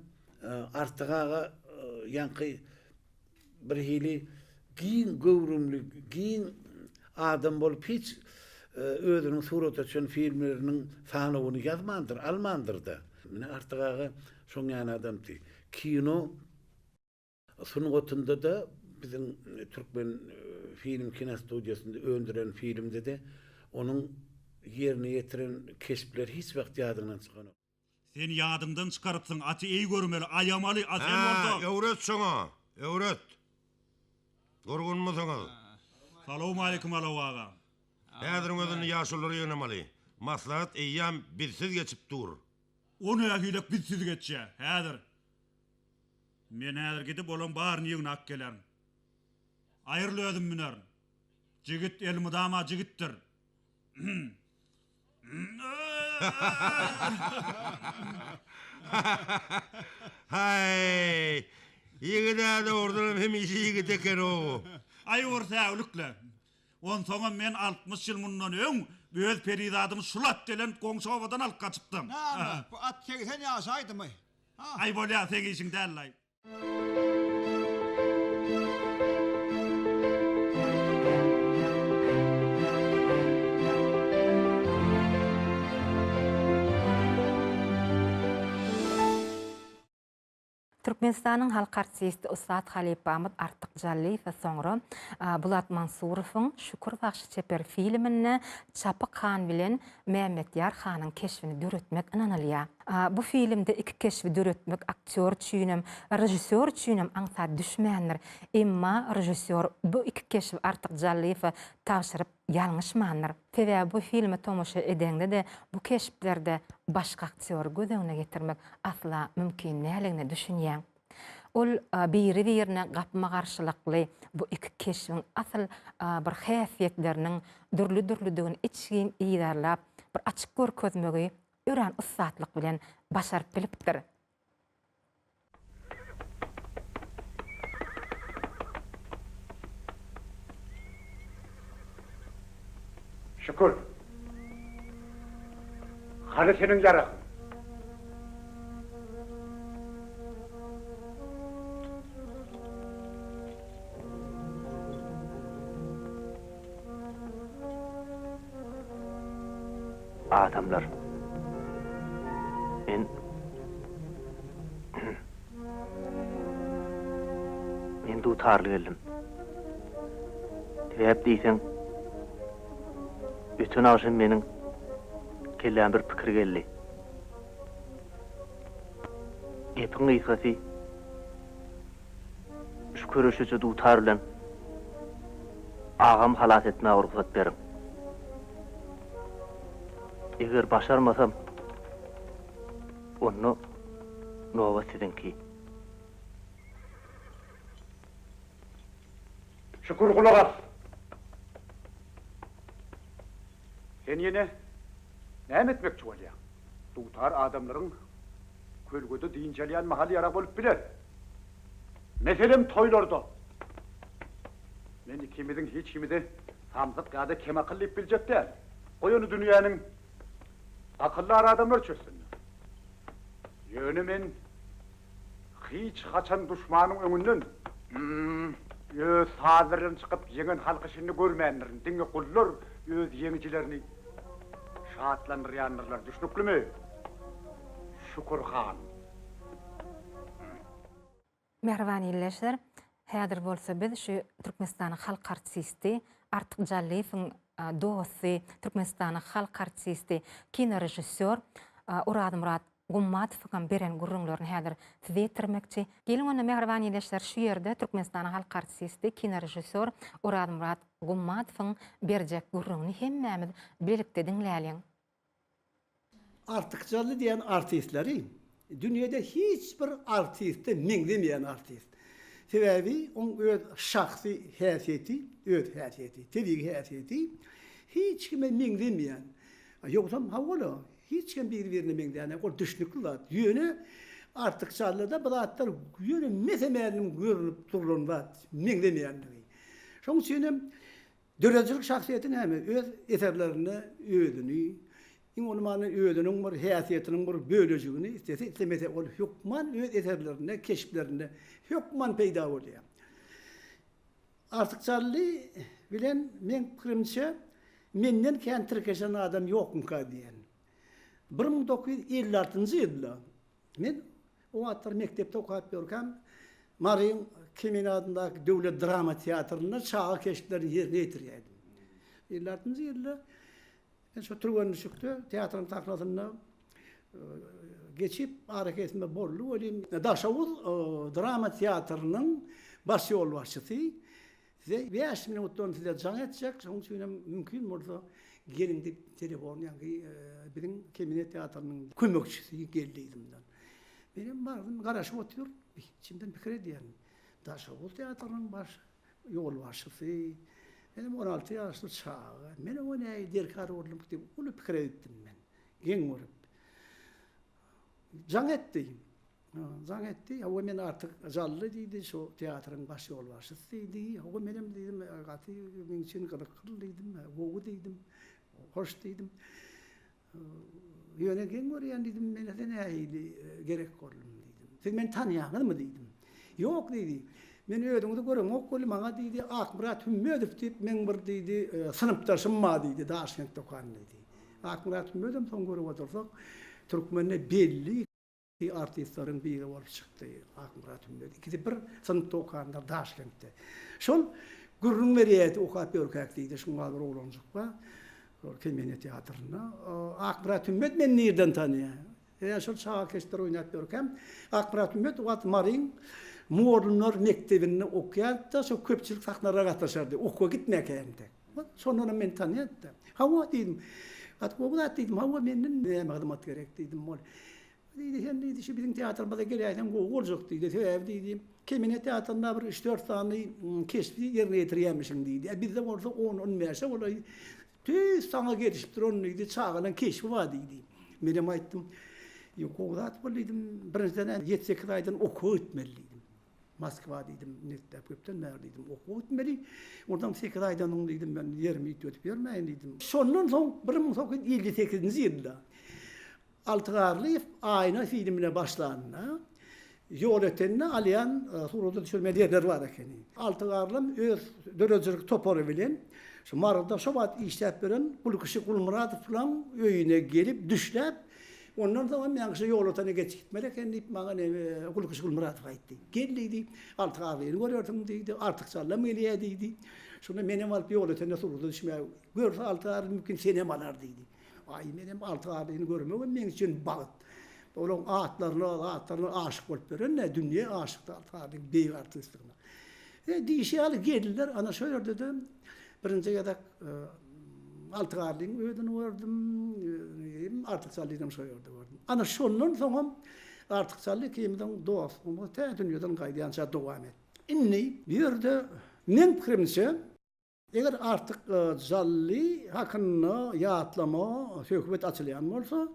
Artyk aga ýaňky birhili giň göwrümli, giň adam bolup hiç özüniň surata düşen filmleriniň sanawyny ýazmandyr, almandyr-da. Mine Artyk aga şoň ýaly adamdy. Kino Sungatynda-da biziň Türkmen film kinostudiýasynda öndüren filmde-de onuň ýerine ýetiren keşpleri hiç wagt ýadyňdan çykanok. Sen ýadyňdan çykarypsyň aty eý görmeli aýamaly a sen bolsa. Hä öwret şoňa öwret. Gurgunmysyňyz. Salowmaleýkim Alow aga. Häziriň özünde ýaşululary ýygnamaly. Maslahat eýýäm bizsiz geçip dur. O nähilek bizsiz geçýä häzir. Men häzir gidip olaň baryny ýygnap gelerin. Aýryl özüm münerin. Jigit elmydama jigitdir. Haý, ýigid-ä dogrudanam hemişe ýigit eken-ow. Aý bir säwlik-le. Onsoňam men 60 ýyl mundan öň öz perizadymy şul at gelen goňşy obadan alyp gaçypdym. Näme, bu at 80 ýaşaýdymy? Aý bolýa seň işiň dällaý. Türkmenistanyň halk artisti ussat halypamyz Artyk Jallyýewe soňra Bulat Mansurowyň Şükür bagşy çeper filminde Çapyk han bilen Mämmetýar hanyň keşbini döretmek ynanylýar. Bu filmde iki keşbi döretmek aktýor üçinem, režissýor üçinem aňsat düşmändir. Emma režissýor bu iki keşbi Artyk Jallyýewe tabşyryp ýalňyşmandyr. Sebäbi bu filme tomaşa edeňde-de bu keşplerde başga aktýory göz öňüne getirmek asla mümkin däldigine düşünýäň. Ol biri-birine gapma-garşylykly bu iki keşbiň asyl bir häsiýetleriniň dürli-dürlüdigini içgin yzarlap, bir açyk görkezmegi örän ussatlyk bilen başaryp bilipdir. Şükür. Hany seniň ýaragyň? Adamlar. Men Men dutarly geldim. Sebäp diýseň, öten agşam meniň kelläme bir pikir geldi. Gepiň gysgasy, şu köreşeje dutar bilen agamy halas etmäge rugsat beriň. Eger başarmasam, onda nobat siziňki. Şükür gulak as! Sen ýene näme etmekçi bolýaň? Dutar adamlaryň kölgede dynç alýan mahaly ýarag bolup biler. Meselem, toýlarda. Men ikimiziň hiç himizi samsyk ýa-da kemakyl diýip biljek däl. Goý ony dünýäniň akyldar adamlary çözsünler. Ýöne men hiç haçan duşmanyň öňünden öz sazlary bilen çykyp ýeňen halky şindi görmändirin. Diňe gullar öz ýeňijilerini şatlandyrýandyrlar. Düşnüklimi, Şükür han? Mähriban ildeşler, häzir bolsa biz şu Türkmenistanyň halk artisti Artyk Jallyýewiň dosty, Türkmenistanyň halk artisti, kinorežissýor Orazmyrat Gummatowyň hem beren gürrüňlerini häzir size ýetirmekçi. Geliň onda mähriban ildeşler şu ýerde Türkmenistanyň halk artisti, kinorežissýor Orazmyrat Gummatowyň berjek gürrüňini hemmämiz bilelikde diňläliň. Artyk Jally diýen artistleri dünýede hiç bir artiste meňzemeýän artist. Sebäbi oň öz şahsy häsiýeti, öz häsiýeti, tebigy häsiýeti hiç kime meňzemeýän. Ýogsam hawa-la, hiç kim biri-birine meňzänok, ol düşnükli zat. Ýöne Artyk Jallyda bu zatlar ýöne mese-mälim görnüp durlan zat, meňzemeýänligi. Şonuň üçin hem Döredijilik şahsyýeti näme? Öz eserlerinde özüni, iň bolmanda özüniň bir häsiýetiniň bir bölejigini islese, islemese ol hökman öz eserlerinde, keşplerinde hökman peýda bolýar. Artyk Jally bilen meň pikirimçe menden kän tirkeşen adam ýokmyka diýen. 1956-njy ýylda Men o wagtlar mekdepde okap ýörkäm, Maryň Kemine adyndaky döwlet drama teatrynda çaga keşplerini ýerine ýetirýärdim. 56-njy ýylda men şo türgenleşikde teatryň sahnasynda geçip arakesme boldy welin, Daşoguz drama teatrynyň baş ýolbaşçysy Size bäş minutdan size jaň etjek, şonuň üçin hem mümkin bolsa geliň diýip telefon ýaňky biziň Kemine teatrynyň kömekçisi geldi yzymdan. Menem bardym, garaşyp otyryn, içimden pikir edýärin. Daşoguz teatrynyň baş ýolbaşçysy, menem 16 ýaşly çaga, men oňa nähili derkar boldum diýip uly pikire gitdim men, geň görüp. Jaň etdi. Jaň etdi. Hawa, men Artyk Jally diýdi, şu teatryň baş ýolbaşçysy diýdi. Hawa, menem diýdim, gaty meň üçin gyzykly diýdim, gowy diýdim, hoş diýdim. Ýöne geň görýän diýdim, men size nähili gerek boldum diýdim. Siz meni tanaýaňyzmy diýdim. Ýok diýdi. Men özüňizi göremok weli, maňa diýdi, Akmyrat Hümmedow diýip meň bir diýdi, synpdaşym bar diýdi, Daşkentde okan diýdi. Akmyrat Hümmedowam soň görüp otursak, türkmende belli. Artistleriň biri bolup çykdy Akmyrat Hümmet. Ikisi bir synpda okanlar Daşkentde. Şol gürrüň berýärdi okap ýörkäk diýdi, şuňa bir oglanjyk bar. Şol Kemine teatrynda. Akmyrat Hümmet meni nirden tanýar? Ýa şol çaga keşpler oýnap ýörkäm, Akmyrat Hümmet o wagt Maryň mugallymlar mekdebinde okýardy-da, şol köpçülik sahnalara gatnaşardy, okuwa gitmäkä entek. Şondanam meni tanýardy-da. Hawa diýdim. Gaty gowy zat diýdim. Hawa menden näme hyzmat gerek diýdim. Ol diýdi, sen diýdi, şu biziň teatrymyza geläýseň gowy boljak diýdi. Sebäbi diýdi, Kemine teatrynda bir üç-dört sany keşbi ýerine ýetirýärmişiň diýdi. A bizde bolsa on-on bäşe golaý Tüýs saňa gelişip duran diýdi, çagalaň keşbi bar diýdi. Menem aýtdym, Ýok, gowy zat bol diýdim. Birinjiden-ä ýedi-sekiz aýdan okuwa gitmeli diýdim. Moskwa diýdim, netläp köpden bäri diýdim, okuwa gitmeli. Onsoň sekiz aýdan soň diýdim, men ýerimi üýtgedip ýörmäýin diýdim. Şondan soň 1958-nji ýylda Alty Garlyýew Aýna filmine başlanda, Ýolötende alýan surata düşürmeli ýerleri bar ekeni. Alty Garlam öz döredijilik topary bilen şu Maryda şo wagt işläp ýören Gulkişi Gulmyradow bilen öýüne gelip düşläp, ondan soň hem ýaňky şu Ýolötene geçip gitmeli eken diýip maňa neme Gulkişi Gulmyradow aýtdy. Gel diýdi, Alty Garlyny görersiň diýdi, Artyk Jallam gelýär diýdi. Şonda menem alyp Ýolötende surata düşmäge görse Alty Garly mümkin senem alar diýdi. Aý, menem Alty Garlyny görmegem meň üçin bagt. Olaň atlaryna, zatlaryna aşyk bolup ýören-dä, dünýe aşykdy Alty Garlyň beýik artistligine. E, diýşi ýaly geldiler, ana şo ýerde-de birinji gezek Alty Garlyň özüni gördüm, Artyk Jallynam şo ýerde gördüm. Ana şondan soňam Artyk Jally ikimiziň dostlugymyz tä dünýeden gaýdýança dowam etdi. Indi bu ýerde meň pikirimçe, Eger Artyk Jally hakynda ýatlama, söhbet açylýan bolsa,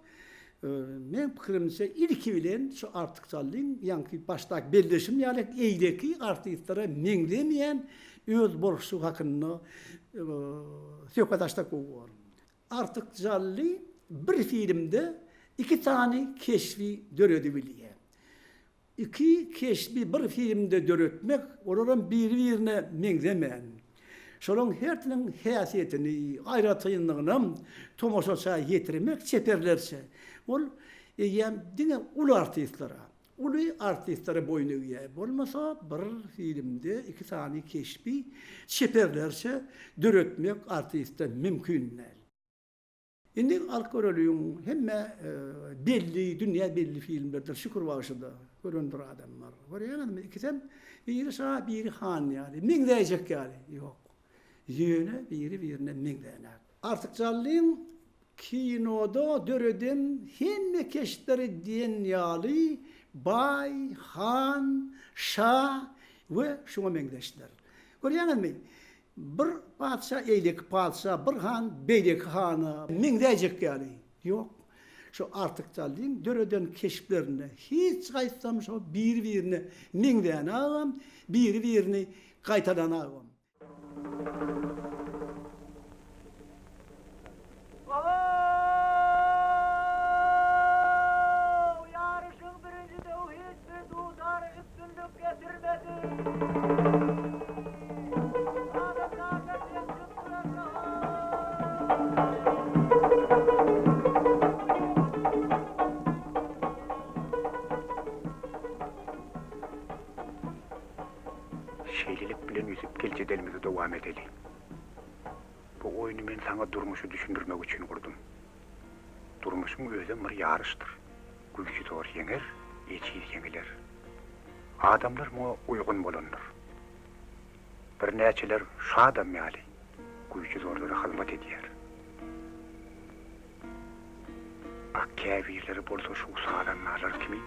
meň pikirimçe ilki bilen şu Artyk Jallyň ýaňky başdaky belleşim ýaly eýleki artistlere meňzemeýän öz bolşy hakynda söhbet açsak gowy bolar. Artyk Jally bir filmde iki sany keşbi döredibilýär. Iki keşbi bir filmde döretmek, olaram biri-birine meňzemän, şolaň hersiniň häsiýetini, aýratynlygynam tomaşaça ýetirmek çeperlerçe, ol eýýäm diňe uly artistlere, uly artistlere boýun egýär. Bolmasa bir filmde iki sany keşbi çeperlerçe döretmek artiste mümkin däl. Indi alyp göreliň, hemme belli, dünýä belli filmlerdir, Şükür bagşyda görendir adamlar. Görýäňizmi, ikisem biri şa, biri han ýaly, meňzäýjek ýaly. Ýok. Ýöne biri-birine meňzänok. Artyk Jallyň kinoda döreden hemme keşpleri diýen ýaly baý, han, şa we şuňa meňzeşler. Görýäňizmi, Bir patyşa eýleki patyşa, bir han beýleki hana meňzäýjek ýaly. Ýok. Şu Artyk Jallyň döreden keşplerinde hiç haýsam şo biri-birine meňzänagam, biri-birini gaýtalanagam. Ýaryşyň birinji döwi hiç bir dutara üstünlik getirmedi. Şeýlelik bilen Ýusup gel jedelimizi dowam edeli. Bu oýny men saňa durmuşy düşündirmek üçin gurdum. Durmuşyň özem bir ýaryşdyr. Güýji zor ýeňer, ejiz ýeňiler. Adamlar muňa uýgun bolandyr. Birnäçeler şu adam ýaly güýji zorlara hyzmat edýär. A käbirleri bolsa şu sazandalar kimin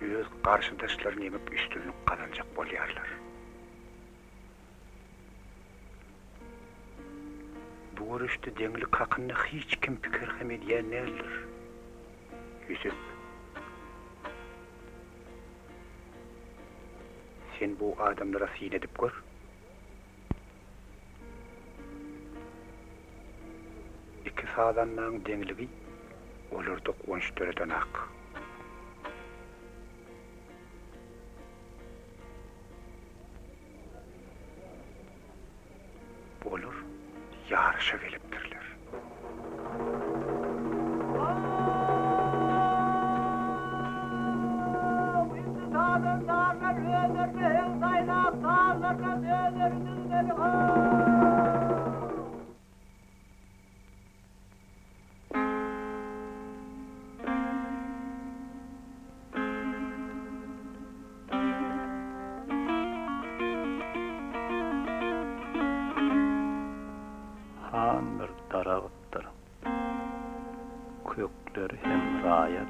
öz garşydaşlaryny ýeňip üstünlik gazanjak bolýarlar. Bu göreşde deňlik hakynda hiç kim pikir hem edýän däldir. Ýüsüp. Sen bu adamlara syn edip gör. Iki sazandaň deňligi olarda guwanç döredenak. Olar ýaryşa gelipdirler. Sazandarlar özlerine heň saýlap, sazlarynam özleri düzmeli how! Han bir daragtdyr. Kökleri hem raýat.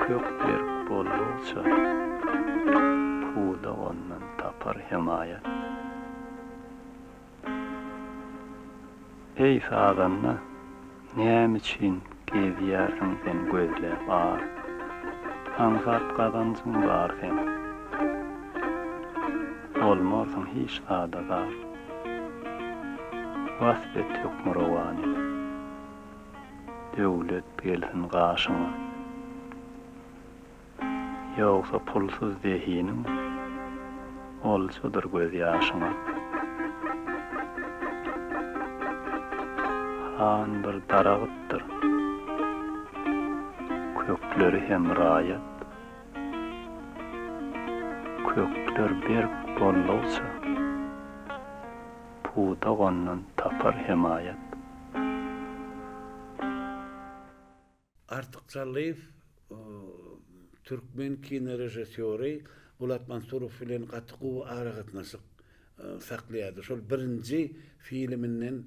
Kök berk boldugyça, pudak ondan tapar hemaýat. Eý, sazanda, nämüçin gezýärsiň sen gözläp ar? Aňsat gazanjyň bar seň. Bolmarsyň hiç zada zar. Wasp et hökmürowany. Döwlet gelsin gaşyňa. Ýogsa pulsuz zehiniň oljadyr gözýaşyňa. Han bir daragtdyr, kökleri hem raýat. Kökler berk boldugyça, pudak ondan tapar hemaýat. Artyk Jallyýew türkmen kinorežissýory Bulat Mansurow bilen gaty gowy aragatnaşyk saklaýardy. Şol birinji filminden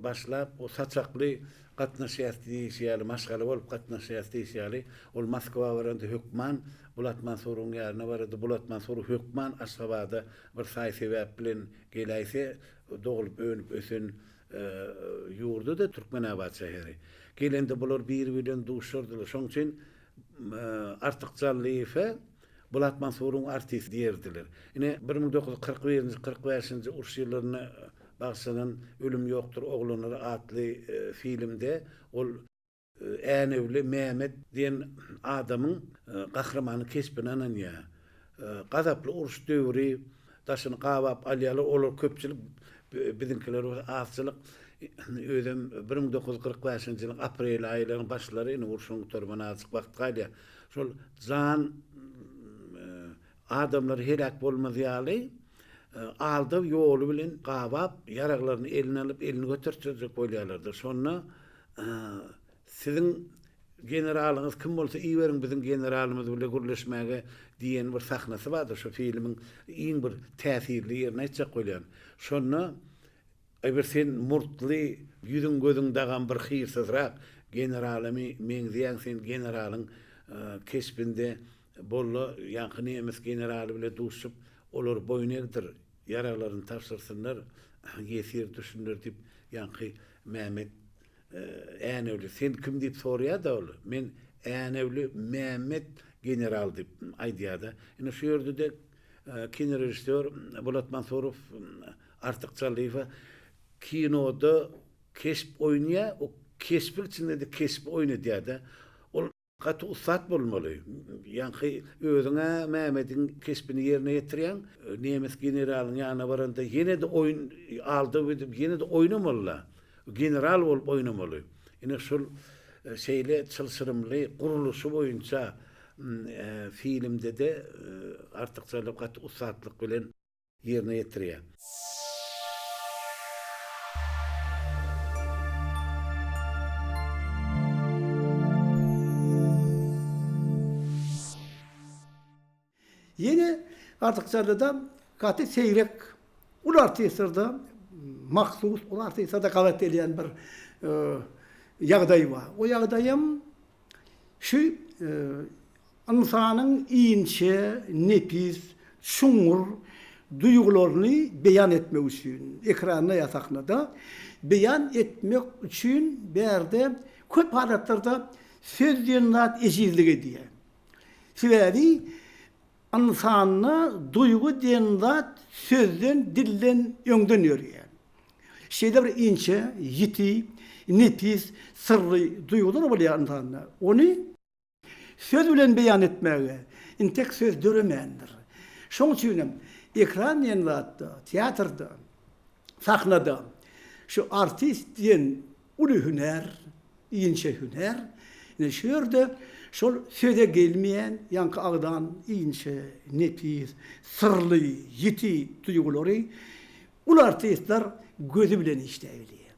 başlap, o saçakly gatnaşýas diýişi ýaly, maşgala bolup gatnaşýas diýişi ýaly, ol Moskwa baranda hökman Bulat Mansurowyň ýanyna barardy. Bulat Mansurow hökman Aşgabada bir saý-sebäp bilen geläýse, doglup, önüp-ösen Ýurdy-da Türkmenabat şäheri. Gelende bular biri bilen duşardylar. Şonuň üçin Artyk Jallyýewe Bulat Mansuryň artisti diýerdiler. Ine, 1941-nji, 45-nji uruş ýyllaryna bagyşlanan Ölüm ýokdur oglanlar atly filmde ol Änewli Mehmet diýen adamyň gahrymanyň keşbini ynanýar. Gazaply uruş döwri daşyny gabap alýarlar, olar köpçülik, biziňkiler bolsa azçylyk. Özem 1945-nji ýylyň aprel aýlarynyň başlary, indi urşuň gutarmagyna azajyk wagt galýar. Şol jan adamlar heläk bolmaz ýaly aldaw ýoly bilen gabap, ýaraglaryny eline alyp, elini götertjek bolýarlar-da. Şonda Siziň generalyňyz kim bolsa iberiň biziň generalymyz bile gürleşmäge diýen bir sahnasy bardyr şu filmiň iň bir täsirli ýerini aýtjak bolýan. Şonda Aý bir sen murtly ýüzüň gözüň dagam bir hyrsyzrak generalamy meňzeýäň sen generalyň keşbinde bolla ýaňky nemes generaly bile duşup olary boýun egdir ýaraglaryny tabşyrsynlar ýesir düşsünler diýip ýaňky Mehmet Änewli, sen kim diýip soraýar-da ol. Men Änewli Mehmet general diýip aýdýar-da. Ine şu ýerde-de kinorežissýor Bulat Mansurow Artyk Jallyýewe kinoda keşp oýnaýar, o keşbiň içinde-de keşbi oýnadýar-da. Ol Gaty ussat bolmaly. Ýaňky özüň-ä Mehmediň keşbini ýerine ýetirýäň. Nemes generalyň ýanyna baranda ýene-de oýun aldaw edip ýene-de oýnamaly-la. General bolup oýnamaly. Ine şol şeýle çylşyrymly gurluşy boýunça filmde-de Artyk Jalow gaty ussatlyk bilen ýerine ýetirýär. Ýene Artykjallyda gaty seýrek uly artistlerde mahsus uly artistlerde gabat gelýän bir ýagdaý bar. O ýagdaýam şu Ynsanyň inçe, nepis, çuňňur duýgularyny beýan etmek üçin, ekranda ýa sahnada beýan etmek üçin bärde köp halatlarda söz diýen zat ejizlik edýär. Sebäbi ynsanda duýgy diýen zat sözden, dilden öňden ýörýär. Şeýle bir inçe, ýiti, nepis, syrly duýgular bolýar ynsanda. Ony Söz bilen beýan etmäge intek söz döremändir. Şoň üçinem ekran diýen zatda, teatrda, sahnada şu artist diýen uly hünär, inçe hünär. Ine şu ýerde şol söze gelmeýän, ýaňky agzan inçe, nepis, syrly, ýiti duýgulary uly artistler gözi bilen işläbilýär.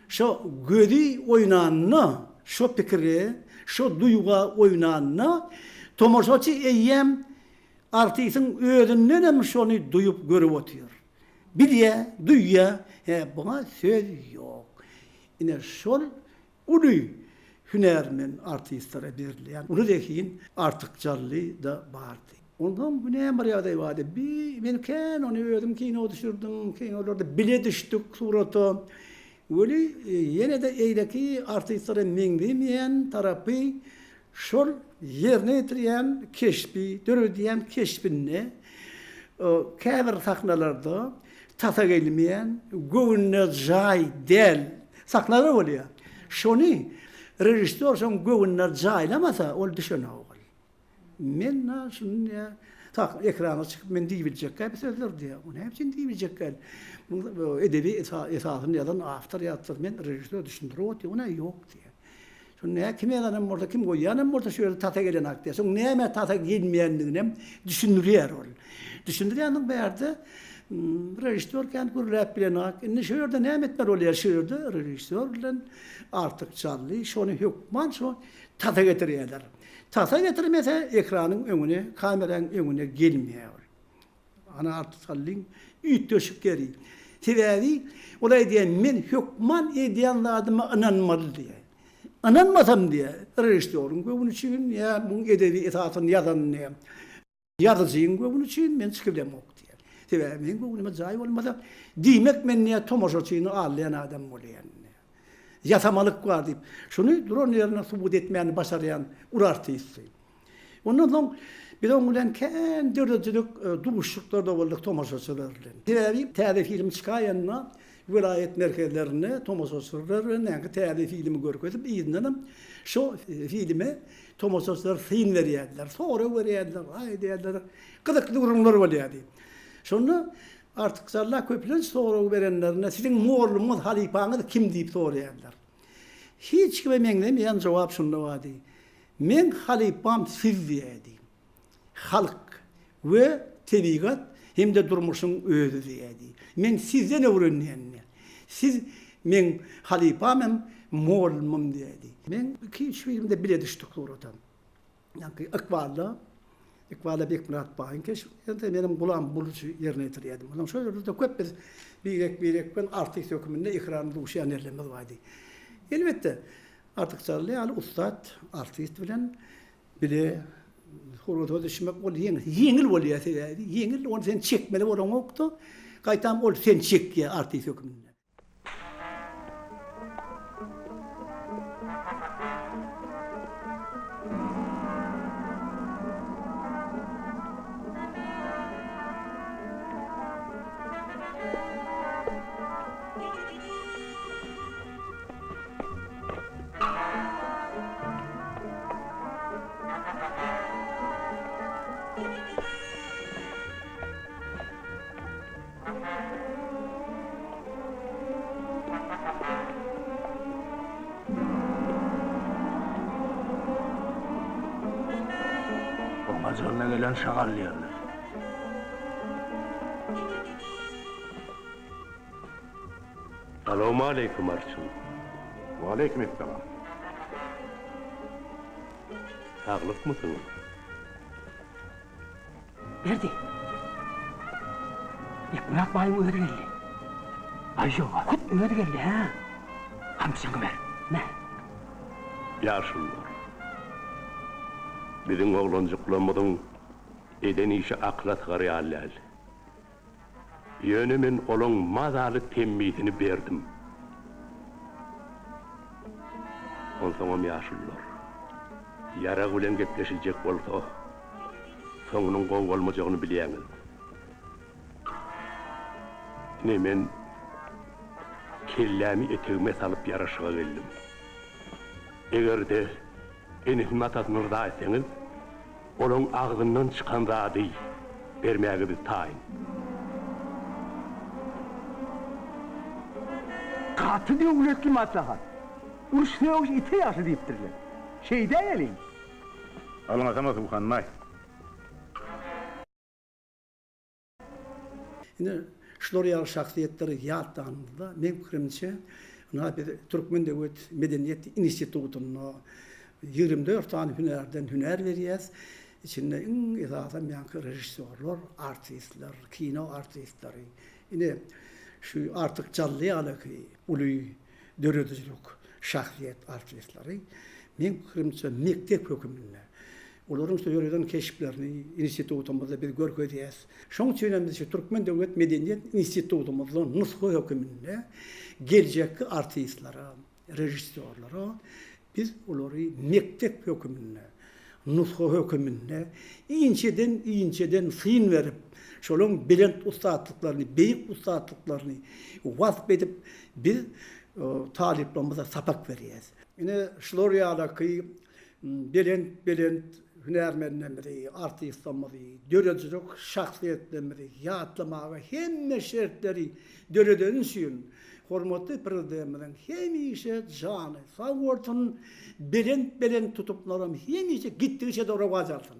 Şo gözi oýnanda, şo pikire, şo duýga oýnanda tomaşaçy eýýäm artistiň özündenem şony duýup görüp otyr. Bilýär, duýýar, hä, buňa söz ýok. Ine şol uly hünärmen artistlere berilýän uly zehin Artyk Jallyda bardy. Onsoň bu näme bir ýagdaý bardy. Bi men kän ony özüm kino düşürdim, kinolarda bile düşdük surata. Weli ýene-de eýleki artistlere meňzemeýän tarapy şol ýerine ýetirýän keşbi, döredýän keşbinde käbir sahnalarda tasa gelmeýän, göwnüne jaý däl sahnalar bolýar. Şony režissýor şoň göwnüne jaýlamasa, ol düşenok ol. Men na şuny diýýär, sahna ekrana çykyp men diýibiljekkä bu sözleri diýýär. O näme üçin diýibiljekkä? Bu edebi esasyny ýazan awtor ýazypdyr, men režissýor düşündirip otyr, o nä ýok diýýär. Şuny nä kim ýazanam bolsa, kim goýýanam bolsa şu ýerde tasa gelenak diýýär. Şoň nämä tasa gelmeýändiginem düşündirýär ol. Düşündirýänsoň bärde režissýor kän gürläp bilenak. Indi şu ýerde näme etmeli bolýar? Şu ýerde režissýor bilen Artyk Jally şony hökman şo tasa getirýärler. Tasa getirmese ekranyň öňüne, kameraň öňüne gelmeýär ol. Ana Artyk Sallyň üýtgeşik ýeri. Sebäbi ol aýdýar, men hökman edýän zadyma ynanmaly diýýär. Ynanmasam diýýär, režissýoryň göwni üçin ýa muň edebi esasyny ýazan diýýär. Ýazyjyň göwni üçin men çykybilemok diýýär. Sebäbi meň göwnüme jaý bolmasa, diýmek men diýýär tomaşaçyny aldaýan adam bolýan diýýär. Ýasamalyk bar diýip, şuny duran ýerinde subut etmäni başarýan uly artistdi. Ondan soň biz oň bilen kän döredijilik duşuşyklarda bolduk tomaşaçylar bilen. Sebäbi täze film çykaýanda welaýat merkezlerinde tomaşaçylar bilen näki täze filmi görkezip, yzyndanam şo filme Tomaşaçylar syn berýärdiler, sorag berýärdiler, aý diýýärdiler. Gyzykly gürrüňler bolýardy. Şonda Artyk Jalla köplenç sorag berenlerinde siziň mollumyňyz, halypaňyz kim diýip soraýardylar. Hiç kime meňzemeýän jogap şunda bardy. Meň halypam siz diýýärdi. Halk we tebigat hem-de durmuşyň özi diýýärdi. Men sizden öwrenýän diýýär. Siz meň halypam hem mollumym diýýärdi. Men iki-üç filmde bile düşdük surata. Ýaňky Ykbalda, Ykbalda Bekmyrat baýyň keşbini ýerine, menem Gulam Bulujy ýerine ýetirýärdim. Onsoň şol ýerde-de köp biz birek-birek bilen artist hökmünde ekranda duşýan ýerlerimiz bardy. Elbetde, Artyk Jally ýaly ussat artist bilen Bile surata düşmek ol ýeňil, ýeňil bolýar sebäbi ýeňil ony sen çekmeli bolaňokda, gaýtam ol seni çekýär artist hökmünde. Oňa ajalyna gelen şagal diýerler. Salowmaleýkim arçyn. Waleýkim essalam. Saglykmysyňyz? Berdi. Bekmyrat baýyň özi geldi. Aý ýoga, hut özi geldi, hä? Gamçyňy ber. Me. Ýaşulular, biziň oglanjyklarymyzyň eden işi akyla sygar ýaly däl. Ýöne men olaň mazaly temmisini berdim. Onsoňam ýaşulular, ýarag bilen gepleşiljek bolsa, soňunyň gowy bolmajagyny bilýäňiz. Ine men kellämi etegime salyp ýaraşyga geldim. Eger-de enesini-atasyny yrza etseňiz, Olaň agzyndan çykan zady bermäge biz taýyn. Gaty döwletli maslahat. Uruş-sögüş ite ýagşy diýipdirler. Şeýdäýeliň. Alňasama Suhanbaý. Ine, şular ýaly şahsyýetleri ýatlanymyzda, meň pikirimçe, ynha biz Türkmen döwlet medeniýet institutynda 24 sany hünärden hünär berýäs. Içinde iň esasam ýaňky režissýorlar, artistler, kino artistleri. Ine, şu Artyk Jally ýalyky uly döredijilik şahsyýet artistleri, meň pikirimçe, mekdep höküminde. Olaryň şu döreden keşplerini institutymyzda biz görkezýäs. Şonuň üçin hem biz şu Türkmen döwlet medeniýet institutymyzda nusga höküminde geljekki artistlere, režissýorlara biz olary mekdep höküminde, nusga höküminde inçeden-inçeden syn berip, şolaryň belent ussatlyklaryny, beýik ussatlyklaryny wasp edip, biz talyplarymyza sapak berýäs. Ine, şular ýalaky belent-belent hünärmenlerimizi, artistlerimizi, döredijilik şahsyýetlerimizi ýatlamaga hemme şertleri döredeni üçin hormatly Prezidentimiziň hemişe jany sag bolsun, belent-belent tutumlaram hemişe gitdigiçe-de rowaç alsyn!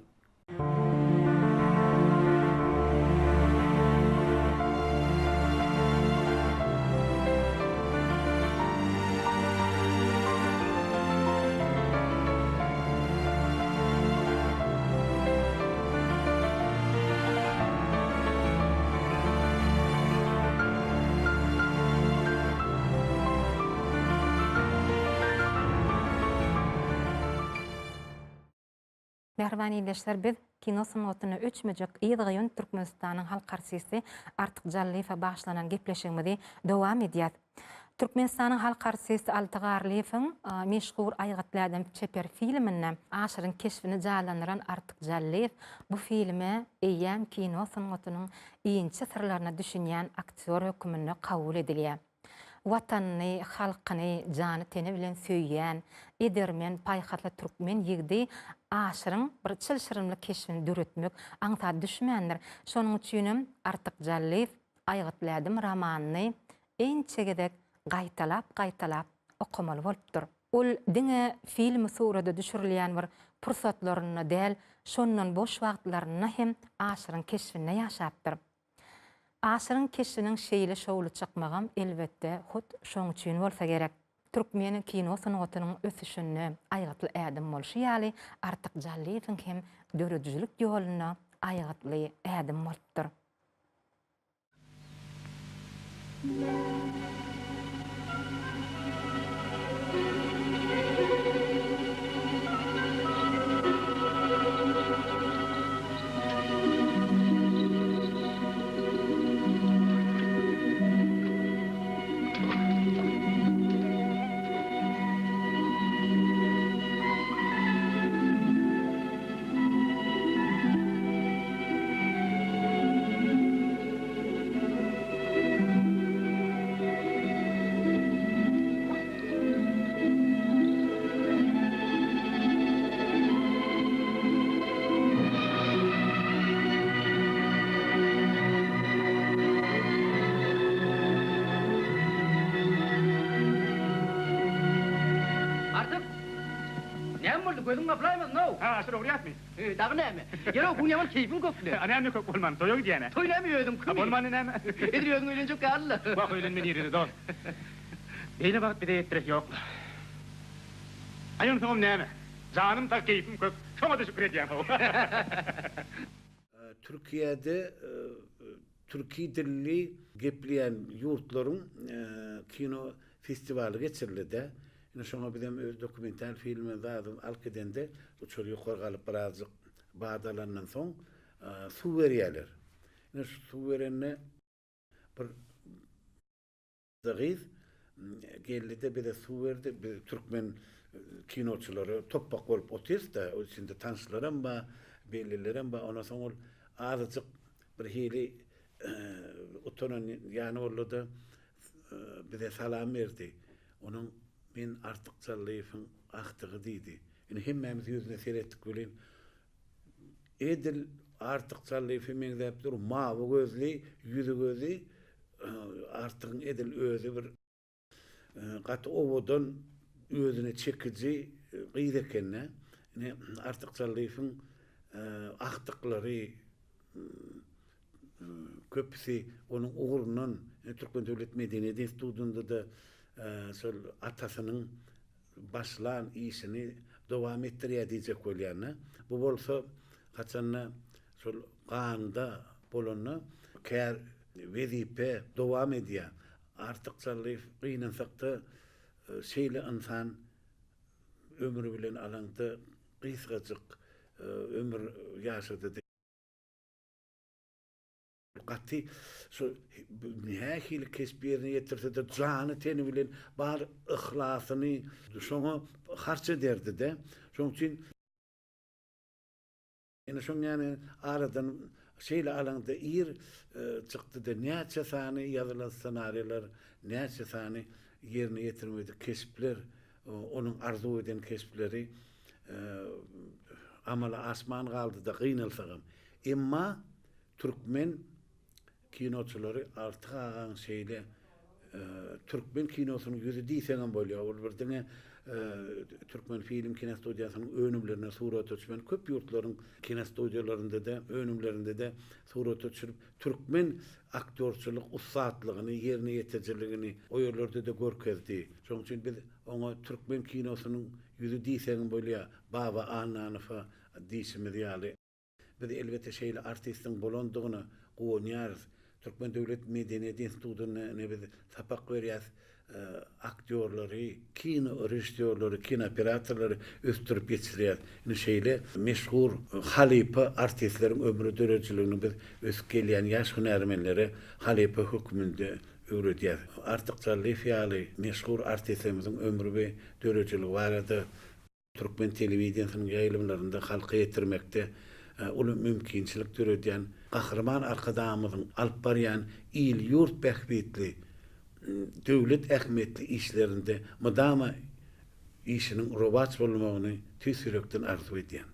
Mähriban ildeşler biz kino sungatynda öçmejek yz goýan Türkmenistanyň halk artisti Artyk Jallyýewe bagyşlanan gepleşigimizi dowam edýäs. Türkmenistanyň halk artisti Alty Garlyýewiň meşhur Aýgytly ädim çeper filminde Aşyryň keşbini janlandyran Artyk Jallyýew bu filme eýýäm kino sungatynyň inçe syrlaryna düşünýän aktýor höküminde kabul edilýär. Watanyny, halkyny jany-teni bilen söýýän, edermen, paýhasly türkmen ýigidi Aşyryň bir çylşyrymly keşbini döretmek aňsat düşmändir. Şonuň üçinem Artyk Jallyýew Aýgytly ädim romanyny ençe gezek gaýtalap-gaýtalap okamaly bolupdyr. Ol diňe filmi surata düşürilýän bir pursatlarynda däl, şondan boş wagtlarynda hem Aşyryň keşbinde ýaşapdyr. Aşyryň keşbiniň şeýle şowly çykmagam, elbetde, hut şoň üçin bolsa gerek. Türkmen kino sungatynyň ösüşinde aýgytly ädim bolşy ýaly, Artyk Jallyýewiň hem döredijilik ýolunda aýgytly ädim bolupdyr. Artyk! Näme boldy, gözüň gaplaýmasyn-ow! Ha, Aşyr ogurýasmy? He, dagy näme? Ýör-ow, bu gün ýaman keýpiň kökle. A näme kök bolman, toýa gidýän-ä. Toý näme özüňkimi? A bolmany näme? Edil özüň öýlenjek ýaly-la. Wah, öýlenme nirede, dost. Beýle bagt bize ýetdiresi ýok-la. Aý, onsoňam näme? Janym sag, keýpim kök. Şoňa-da şükür edýän-how. Türkiýede türki dilli gepleýän ýurtlaryň kino festiwaly geçirildi-de. Ine şoňa bizem öz dokumental filmimizi zadymyzy alyp gidende uçar ýokary galyp birazjyk bat alandan soň suw berýärler. Ine şu suw berende bir gyz geldi-de bize suw berdi. Biz türkmen kinoçylary topbak bolup otyrys-da, o içinde tanyşlaram bar, bellilerem bar. Ondan soň ol azajyk bir hili utanan ýany boldy-da, bize salam berdi. Onuň Men Artyk Jallyýewiň agtygy diýdi. Indi hemmämiz ýüzüne seretdik welin, edil Artyk Jallyýewe meňzäp dur, mawy gözli, ýüzi-gözi Artygyň edil özi bir gaty owadan, özüne çekiji. gyz eken-dä. Ine, Artyk Jallyýewiň agtyklary köpüsi onuň ugrundan Türkmen döwlet medeniýet institutynda-da şol atasynyň başlan işini dowam etdirýär diýjek bolýan-da. Bu bolsa haçanda şol ganda bolanda kär, wezipe dowam edýär. Artyk Jallyýew gynansakda şeýle ynsan ömri bilen alaňda gysgajyk ömür ýaşady. Gaty şu nähili keşp ýerine ýetirse-de jany-teni bilen bar yhlasyny şoňa harç ederdi-de. Şonuň üçin Ine şoň ýaly aradan şeýle alaňda ir çykdy-da näçe sany ýazylan ssenariler, näçe sany ýerine ýetirmedik keşpler, onuň arzuw eden keşpleri amala aşman galdy-da gynalsagam. Emma türkmen Kinoçylary Artyk agaň şeýle türkmen kinosynyň ýüzi diýseňem bolýar. Ol bir diňe Türkmenfilm kinostudiýasynyň önümlerine surata düşmän, köp ýurtlaryň kinostudiýalarynda-da, önümlerinde-de surata düşürip, türkmen aktýorçylyk ussatlygyny, ýerine ýetirijiligini o ýerlerde-de görkezdi. Şonuň üçin biz oňa türkmen kinosynyň ýüzi diýseňem bolýar, Baba Annanowa diýşimiz ýaly. Biz elbetde şeýle artistiň bolandygyna guwanýarys. Türkmen döwlet medeniýet institutynda ine biz sapak berýäs, aktýorlary, kino režissýorlary, kinooperatorlary ösdürip ýetişdirýäris. Ine şeýle meşhur halypa artistleriň ömri döredijiligini biz ösüp gelýän ýaş hünärmenlere halypa hökmünde öwredýäris. Artyk Jallyýew ýaly meşhur artistlerimiziň ömri we döredijiligi barada Türkmen telewideniýesiniň ýaýlymlarynda halka ýetirmekde uly mümkinçilik döredýän Gahryman Arkadagymyzyň alyp barýan il-ýurt bähbitli, döwlet ähmiýetli işlerinde mydama işiniň rowaç bolmagyny tüýs ýürekden arzuw edýän.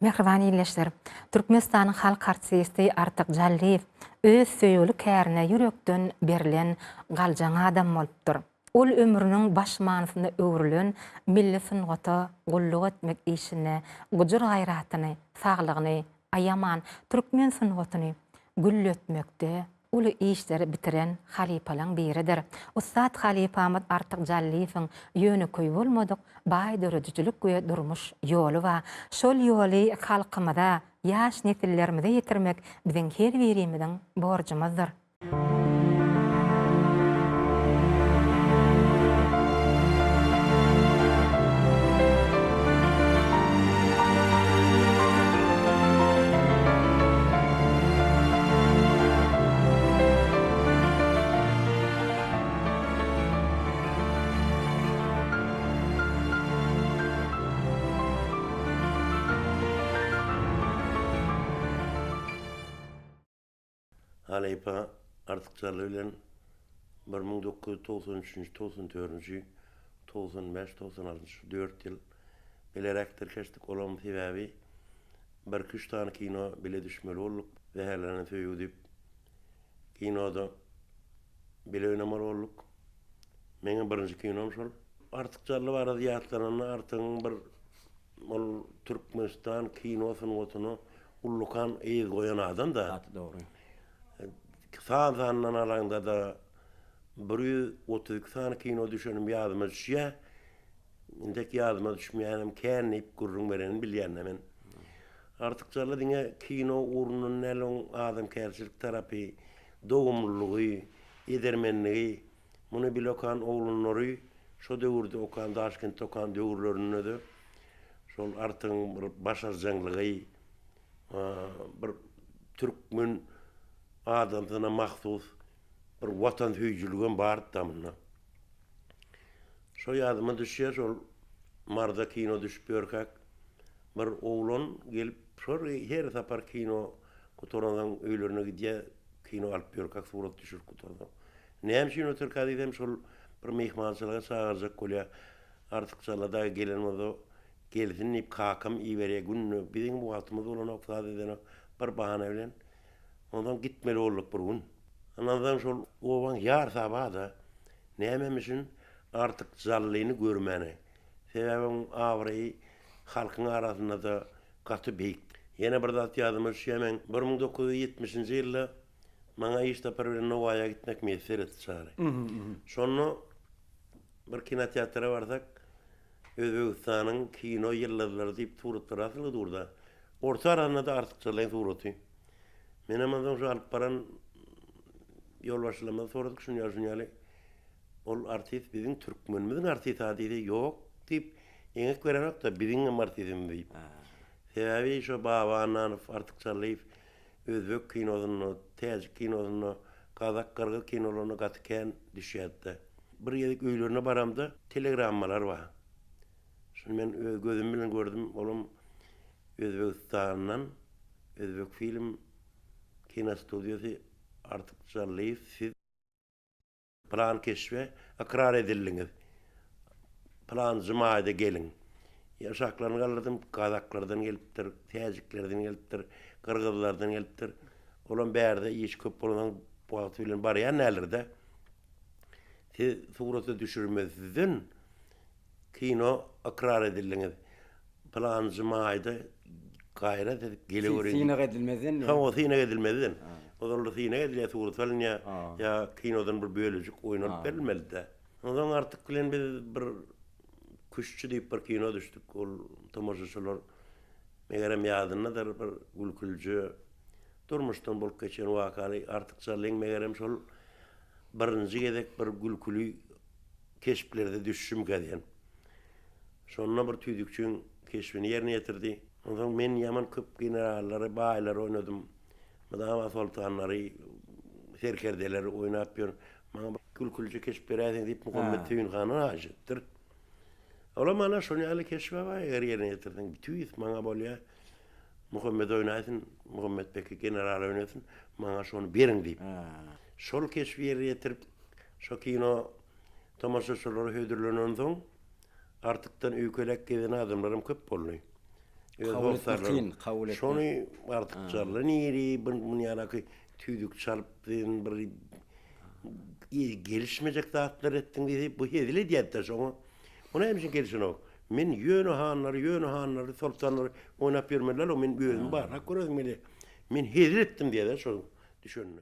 Mähriban ildeşler! Türkmenistanyň halk artisti Artyk Jallyýew öz söýgüli kärine ýürekden berlen galjaň adam bolupdyr. Ol ömrüniň baş manysyna öwrülen milli sungata gulluk etmek işinde gujur-gaýratyny, saglygyny aýaman, türkmen sungatyny gülletmekde uly işleri bitiren halypalaň biridir. Ussat halypamyz Artyk Jallyýewiň ýönekeý bolmadyk baý döredijilik we durmuş ýoly bar. Şol ýoly halkymyza, ýaş nesillerimize ýetirmek biziň her birimiziň borjumyzdyr. Halypa Artyk Jally bilen 1993-nji, 94-nji, 95, 96-njy şu dört ýyl bileräk tirkeşdik. Olam sebäbi birki-üç sany kino bile düşmeli bolduk. Zäherlenen söýgi diýip kinoda bile oýnamaly bolduk. Meňem birinji kinom şol. Artyk Jally barada ýatlananda Artygyň bir ol Türkmenistan kino sungatyna Ullakan yz goýan adam-da. Gaty dogry. San-sandan alaňda-da 132 sany kino düşenim ýadyma düşýär. Entek ýadyma düşmeýänem kän diýip gürrüň berenini bilýän-de men. Artyk Jally diňe kino ugrundan däl, oň adamkärçilik tarapy, dogumlylygy, edermenligi, muny bile okan oglanlary şo döwürde okan, Daşkentde okan döwürlerinde-de Şol Artygyň bir başarjaňlygy, bir türkmen adamsyna mahsus bir watansöýüjiligem bardy-da munda. Şo ýadyma düşýär, şol Marda kino düşüp ýörkäk, bir oglan gelip, şol her sapar kino gutaransoň öýlerine gidýär, kino alyp ýörkäk surat düşürip gutaransoň. Näme üçin otyrka diýsem, şol bir myhmançylyga çagyrjak bolýar. Artyk Jalla dagy gelen bolsa, gelsin diýip kakam iberýär günde. Biziň wagtymyz bolanok, zat edenok. Bir bahana bilen. Onsoň gitmeli bolduk bir gün. Ondan soň şol obaň ýarysy bar-da. Nämemişin Artyk Jallyny görmäne. Sebäbi oň abraýy halkyň arasynda-da gaty beýik. Ýene bir zat ýadyma düşýär meň. 1970-nji ýylda maňa iş sapary bilen Nowaýa gitmek miýesser etdi Çary. Şonda bir kinoteatra barsak, Özbegistanyň kino ýyldyzlary diýip suratlar asylgy dur-da. Orta arasynda-da Artyk Jallyň suraty. Menem onsoň şu alyp baran ýolbaşçylarymyzdan soradyk şuny ýaly şuny ýaly. Ol artist biziň türkmenimiziň artist-a diýse, ýok diýip, eňek berenok-da, biziňem artistimiz diýip. Sebäbi şo Baba Annanow, Artyk Çallyýew özbek kinosynda, täjik kinosynda, gazak, gyrgyz kinolarynda gaty kän düşýärdi-de. Bir gezek öýlerine baramda telegrammalar bar. Şuny men öz gözüm bilen gördüm, olam Özbegistandan Özbekfilm kinostudiýasy Artyk Jallyýew siz Pylan keşbe ykrar edildiňiz. Pylanjy maýda geliň. Ýaşaklaryny galdyrdym, gazaklardan gelipdir, täjiklerden gelipdir, gyrgyzlardan gelipdir. Olam bärde iş köp bolansoň wagty bilen barýan däldir-dä. Siz surata düşürmezden kino ykrar edildiňiz. Pylanjy maýda gaýrat edip geleweriň. Synag edilmezden. Hawa, synag edilmezden. Ozal synag edilýär, surat alynýar, ýa kinodan bir bölejik oýnalyp berilmeli-dä. Onsoň Artyk bilen biz bir Küştçi diýip bir kino düşdük. Ol tomaşaçylar megerem ýadyndadyr, bir gülkülje durmuşdan bolup geçen wakaly Artyk Jallyň megerem şol birinji gezek bir gülküli keşplerde düşüşimkä diýen. Şonda bir tüýdükçiň keşbini ýerine ýetirdi. Onsoň men ýaman köp generallary, baýlary oýnadym. Mydama soltanlary, serkerdeleri oýnap ýörün. Maňa bir gülkülije keşp beräýseň diýip Muhammet Söýünhandan haýyş edipdir. Olam ana şon ýaly keşbe bar, eger ýerine ýetirseň tüýs maňa bolýar. Muhammet oýnaýsyn, Muhammet Beki general oýnasyn, maňa şony beriň diýip. Şol keşbi ýerine ýetirip, şo kino tomaşaçylara hödürlenensoň, Artykdan öýkeläp gezen adamlaram köp boldy. Öz Kabul etmek kyn, kabul etmek. Şony Artyk Jally niri, bun ýalaky tüýdük çalyp sen bir gelişmejek zatlar etdiň diýse, bu hezil edýärdi-de şoňa. O näme üçin gelişenok? Men ýöne hanlary, ýöne hanlary, soltanlary oýnap ýörmeli däl, men özüm barlap göresim gelýär. Men hezil etdim diýýär-de şoň düşenine.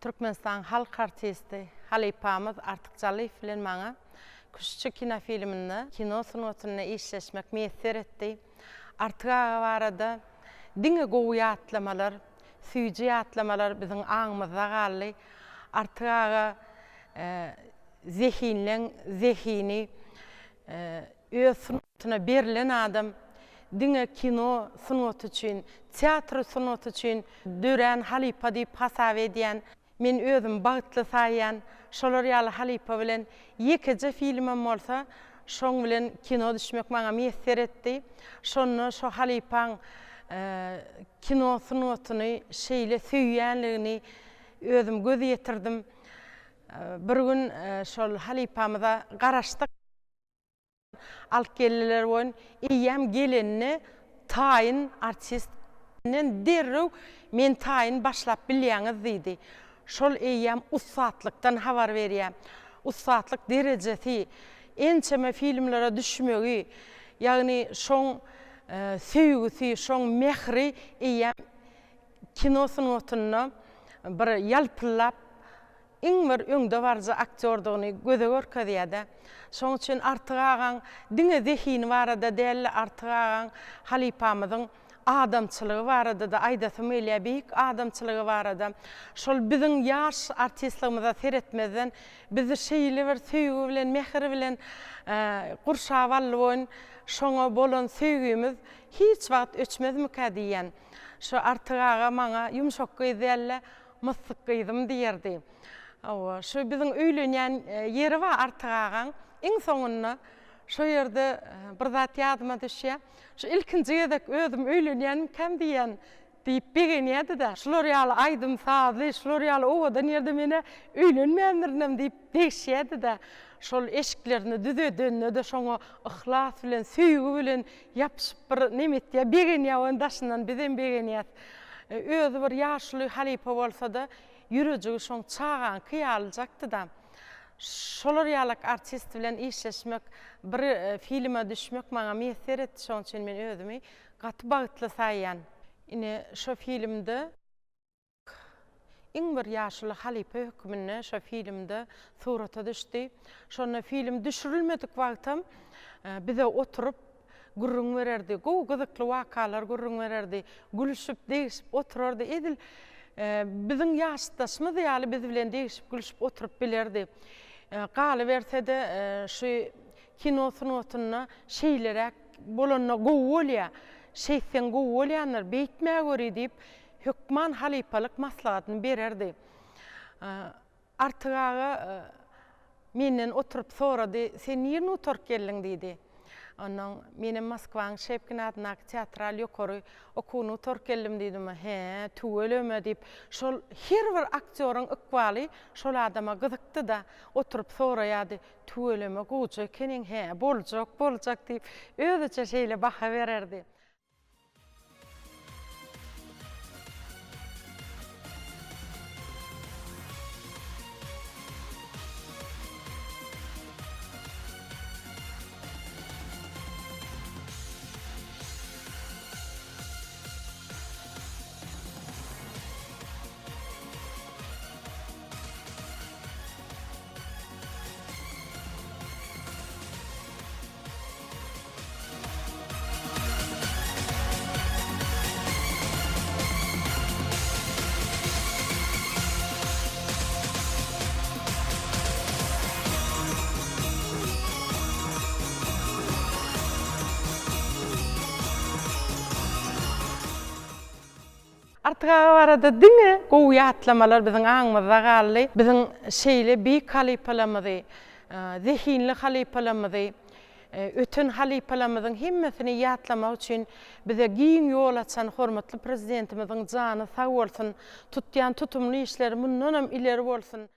Türkmenistanyň halk artisti, halypamyz Artyk Jallyýew bilen maňa Küştçi kinofilminde kino sungatynda işleşmek miýesser etdi. Artyk aga barada diňe gowy ýatlamalar, süýji ýatlamalar biziň aňymyzda galdy. Artyk aga zehinleň zehini, öz sungatyna berlen adam, diňe kino sungaty üçin, teatr sungaty üçin dörän halypa diýip hasap edýän. Men özümi bagtly saýýan, şolar ýaly halypa bilen ýekeje filmem bolsa, şoň bilen kino düşmek maňa miýesser etdi. Şonda şo halypaň kino sungatyny şeýle söýýänligini özüm göz ýetirdim. Bir gün şol halypamyza garaşdyk. Alyp geldiler boýun eýýäm gelenine taýyn artist menden derrew men taýyn başlap bilýäňiz diýdi. Şol eýýäm ussatlykdan habar berýär. Ussatlyk derejesi, ençeme filmlere düşmegi, ýagny şoň söýgüsi, şoň mähri eýýäm kino sungatynda bir ýalpyldap iň bir öňde baryjy aktýordygyny göze görkezýär-de. Şoň üçin Artyk agaň diňe zehini barada däl-de, Artyk agaň halypamyzyň adamçylygy barada-da aýdasym gelýär, beýik adamçylygy barada. Şol biziň ýaş artistligimize seretmezden, bizi şeýle bir söýgi bilen, mähir bilen gurşap aldy boýun, şoňa bolan söýgimiz hiç wagt öçmezmikä diýýän. Şu Artyk aga maňa ýumşak gyz däl-de, Myssyk gyzym diýerdi. Hawa, şu biziň öýlenýän ýeri bar Artyk agaň. Iň soňunda şo ýerde bir zat ýadyma düşýär. Şu ilkinji gezek özüm öýlenýänmikäm diýýän diýip begenýärdi-de. Şular ýaly aýdym-sazly, şular ýaly owadan ýerde men-ä öýlenmändirinem diýip degişýärdi-de. Şol eşiklerini düzedende-de şoňa yhlas bilen, söýgi bilen ýapyşyp bir neme etýär, begenýär onuň daşyndan bizem begenýäs. Özi bir ýaşuly halypa bolsa-da, ýürejigi şoň çagaňky ýalyjakdy-da. Şolar ýalak artist bilen işleşmek, bir filme düşmek maňa miýesser etdi, şoň üçin men özümi gaty bagtly saýýan. Ine, şo filmde. Iň bir ýaşuly halypa hökmünde şo filmde surata düşdi. Şonda film düşürilmedik wagtam bize oturyp gürrüň bererdi. Gowy gyzykly wakalar gürrüň bererdi. Gülüşip, degişip oturardy. Edil biziň ýaşdaşymyz ýaly biz bilen degişip, gülüşip oturyp bilerdi. Galyberse-de şu kino sungatynda şeýleräk bolanda gowy bolýar. Şeýtseň gowy bolýandyr, beýtmäweri diýip, hökman halypalyk maslahatyny bererdi. Artyk aga menden oturyp sorady, Sen nirni gutaryp geldiň? diýdi. Onnoň menem Moskwanyň Şepkin adyndaky teatral ýokary okuwyny gutaryp geldim diýdim. Hä, tüweleme diýip, şol her bir aktýoryň ykbaly şol adama gyzykdy-da, oturyp soraýardy. Tüweleme, gowja ekeniň, hä, boljak, boljak diýip, özüçe şeýle baha bererdi. Artyk aga barada diňe gowy ýatlamalar biziň aňymyzda galdy. Biziň şeýle beýik halypalarymyzy, zehinli halypalarymyzy Öten halypalarymyzyň hemmesini ýatlamak üçin bize giň ýol açan hormatly Prezidentimiziň jany sag bolsun, tutýan tutumly işleri mundanam ileri bolsun!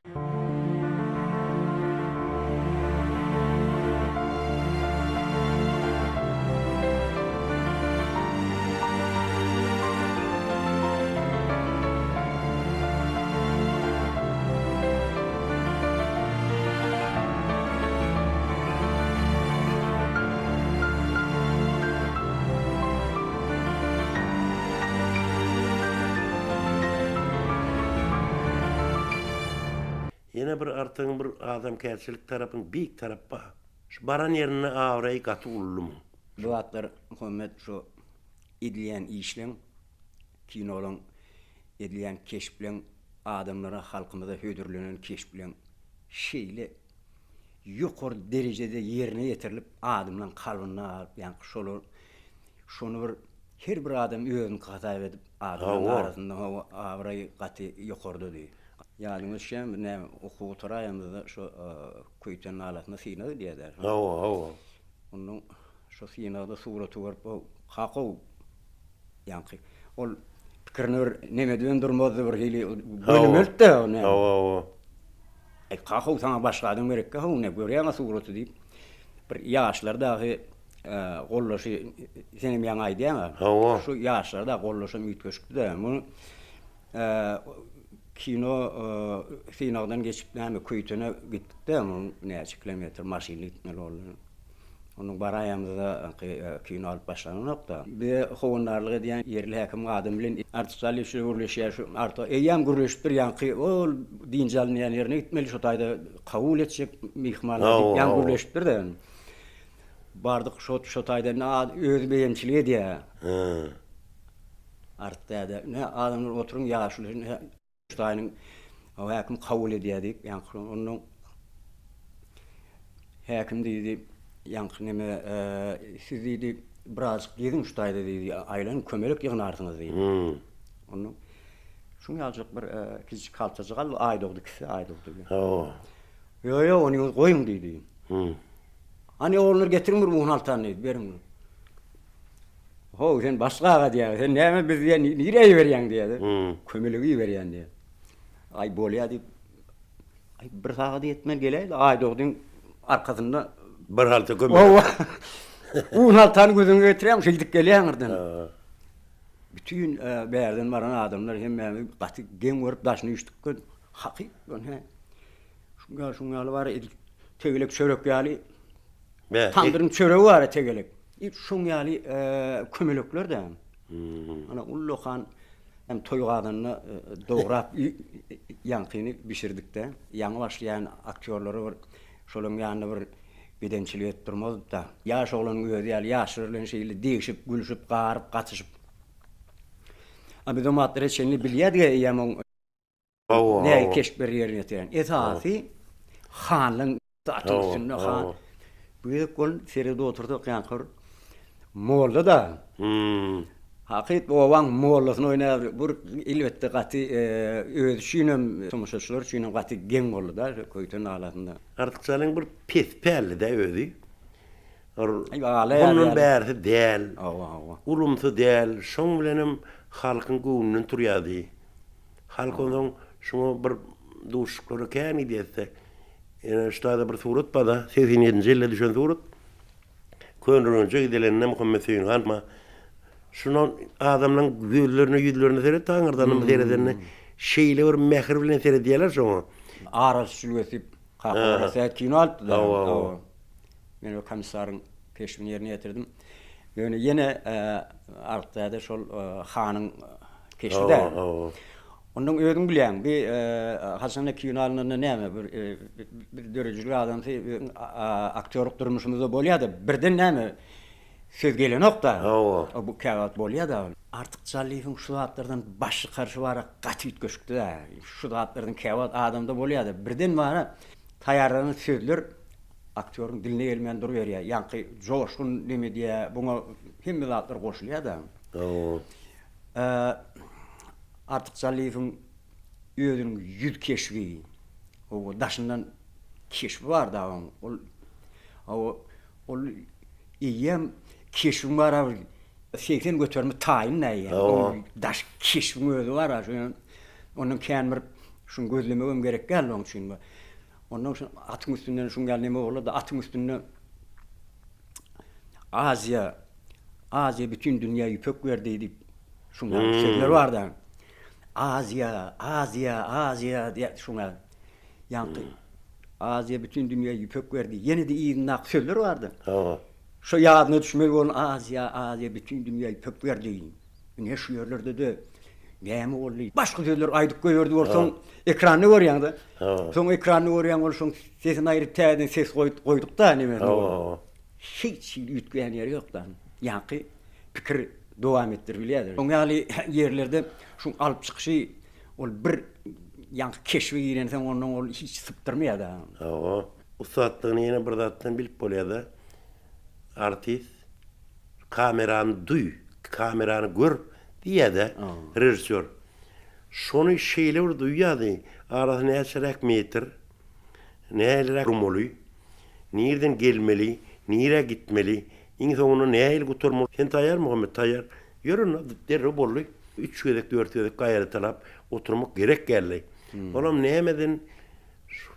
Ýene bir Artygyň bir adamkärçilik tarapyň beýik tarapy bar. Şu baran ýerinde abraýy gaty ululy muň. Bu zatlar Muhammet şu edilýän işleň kinolaň edilýän keşpleň adamlara halkymyza hödürlenen keşpleň şeýle ýokary derejede ýerine ýetirilip adamlaň kalbynda galyp ýaňky şolar şony bir her bir adam özüniňki hasap edip adamlaň arasynda hawa abraýy gaty ýokardady. Ýadyňa düşýärmi biz näme okuw gutaraýamyzda şo Köýten galasynda synag edýärler. Hawa hawa. Onnoň şo synagda suraty görüp o kakow. Ýaňky ol pikirini bir neme edibem durmazdy bir hili gönümeldi-de o näme. Hawa, hawa. Aý, kakow saňa başga adam gerekkä how ne görýäň-ä suraty diýip, bir ýaşlar dagy gollaşy senem ýaňy aýdýaň-a. Hawa. Şu ýaşlar dagy gollaşam üýtgeşikdi-de. Muny kino synagdan geçip näme Köýtene gitdik-de, munuň näçe kilometr maşynda gitmeli boldy. Onuň baraýamyzda kino alyp başlananok-da. Bize howandarlyk edýän ýerli häkimiň adamy bilen Artyk Sallyýew şeýle gürleşýär, şu Artyk eýýäm gürleşipdir, ýaňky ol dynç alynýan ýerine gitmeli, şo taýda kabul etjek myhmanlar diýip ýaňy gürleşipdir-de. Bardyk şo şo taýda indi özi beýemçilik edýär. Artyk däde, ine adamlar oturyň ýaşuly Ştaýnyň häkim kabul edýär diýip, ýaňky ondan häkim diýdi, ýaňky neme, siz diýdi, birazjyk geziň şu taýda diýdi, aýlanyň kömelek ýygnarsyňyz diýdi. Ondan şuň ýaljak bir kiçijik haltajyk aldy, Aýdogdy kise, Aýdogdy. Hawa. Ýo, ýo, ony goýuň diýdi. Hany oglanlar getiriň bir un haltany diýdi, beriň. How, sen başga aga diýýär. Sen näme biz diýýär, nirä iberýäň diýýär. Kömelegi iberýän diýýär. Aý bolýa diýip, aý bir sagada ýetmän geläýdi. Aýdogdyň arkasynda bir halta kömelek. Hawa. Un haltany gözüňe getirýäň, şeýdip gelýäň birden. Bütin bärden baran adamlar hemmämiz gaty geň görüp daşyna üýşdük. Hakyt, hä. Şuň ýaly, şuň ýaly bar, edil tegelek çörek ýaly. Tamdyryň çöregi bar tegelek. Şoň ýaly kömelekler-dä. Ana ullakan hem toý gazanda dograp ýaňkyny bişirdik-de. Ýaňy başlaýan aktýorlara bir şolaryň ýanynda bir bedençilik edip durmazdyk-da. Ýaş oglanyň özi ýaly ýaşlar bilen şeýle degşip, gülşüp, garyp, gatyşyp. A biz o wagtlara çenli bilýärdik-ä eýýäm oň Nähili keşpleri ýerine ýetirýän. Esasy hanlyň atyň üstünde han. Bu gezek ol seredip otursak ýaňky bir molla-da. Hakyt obaň mollasyny oýnap bir elbetde gaty özi üçinem tomaşaçylar üçinem gaty geň boldy-da şu Köýten galasynda. Artyk Jalyň bir pes pälli-dä özi. Mundan bärsi däl. Ulumsy däl. Şoň bilenem halkyň göwnünden turýardy. Halk onsoň şuňa bir duşuşyklara kän gidýärdi. Ýöne şu taýda bir surat bar-da, 87-nji ýylda düşen surat. Köneürgenje gidilende Muhammet Söýünhan ma şuna adamlaryň gözlerine, ýüzlerine seret, aňyrdanam seredende şeýle bir mähir bilen seredýärler şoňa. Aral jülgesi Kaka Orasähet kino alypdy-da. Hawa. Men o komissaryň keşbini ýerine ýetirdim. Ýöne ýene Artyk däde şol hanyň keşbi däl. Ondan özüň bilýäň, bi haçanda kino alnanda näme bir biz döredijilik adamsy aktýorlyk durmuşymyzda bolýar-da, birden näme söz gelenok-da. Bu käwagt bolýar-da. Artyk Jallyýewiň şu zatlardan baş çykaryşy bar-a gaty üýtgeşikdi-dä. Şu zatlardan käwagt adamda bolýar-da, birden bar-a taýýarlanan sözler Aktýoryň diline gelmän duruberýär. Ýaňky joşgun neme diýýär, buňa hemme zatlar goşulýar-da. Artyk Jallyýewiň özüniň ýüz keşbi, hawa, daşyndan keşbi bar-da oň. Ol, hawa, ol eýýäm keşbiň bar-a bir 80 göterimi taýyn-da eýýäm. Oň daş keşbiň özi bar-a, şonuň ondan kän bir şuny gözlemegem gerek däl oň üçin. Ondan şu atyň üstünden şuň ýaly neme boldy-da, atyň üstünde Aziýa, Aziýa bütin dünýä ýüpek berdi diýip, şuň ýaly hmm. sözler bardy. Aziýa, Aziýa, Aziýa diýip şuň ýaly. Ýaňky hmm. Aziýa bütin dünýä ýüpek berdi. Ýene-de yzyndaky sözler bardy. Hawa. Şo ýadyna düşmeli bolan Aziýa, Aziýa bütin dünýä ýüpek berdi. Ine şu ýerlerde-de näme boldy? Başga sözler aýdyp goýberdi bolsaň, ekranda görýäň-de. Soň ekranda görýäň ol şoň sesini aýryp täzeden ses goýduk-da nemesini. Hiç hili üýtgeýän ýeri ýok-da. Ýaňky pikir dowam etdirip bilýärler. Şoň ýaly ýerlerde şuň alyp çykyşy ol bir ýaňky keşbe girensoň ondan ol hiç sypdyrmaýar-da. Hawa. Ussatlygyny ýene bir zatdan bilip bolýar-da. Artist Kamerany duý, kamerany gör diýýär-de režissýor. Şony şeýle bir duýýardy, arasy näçeräk metr, nähiliräk durmaly, nirden gelmeli, nirä gitmeli, iň soňunda nähili gutarmaly. Sen taýýar Muhammet, taýýar. Ýör onda derrew boldy. Üç gezek, dört gezek gaýratalap oturmak gerek geldi. Olam nämeden şu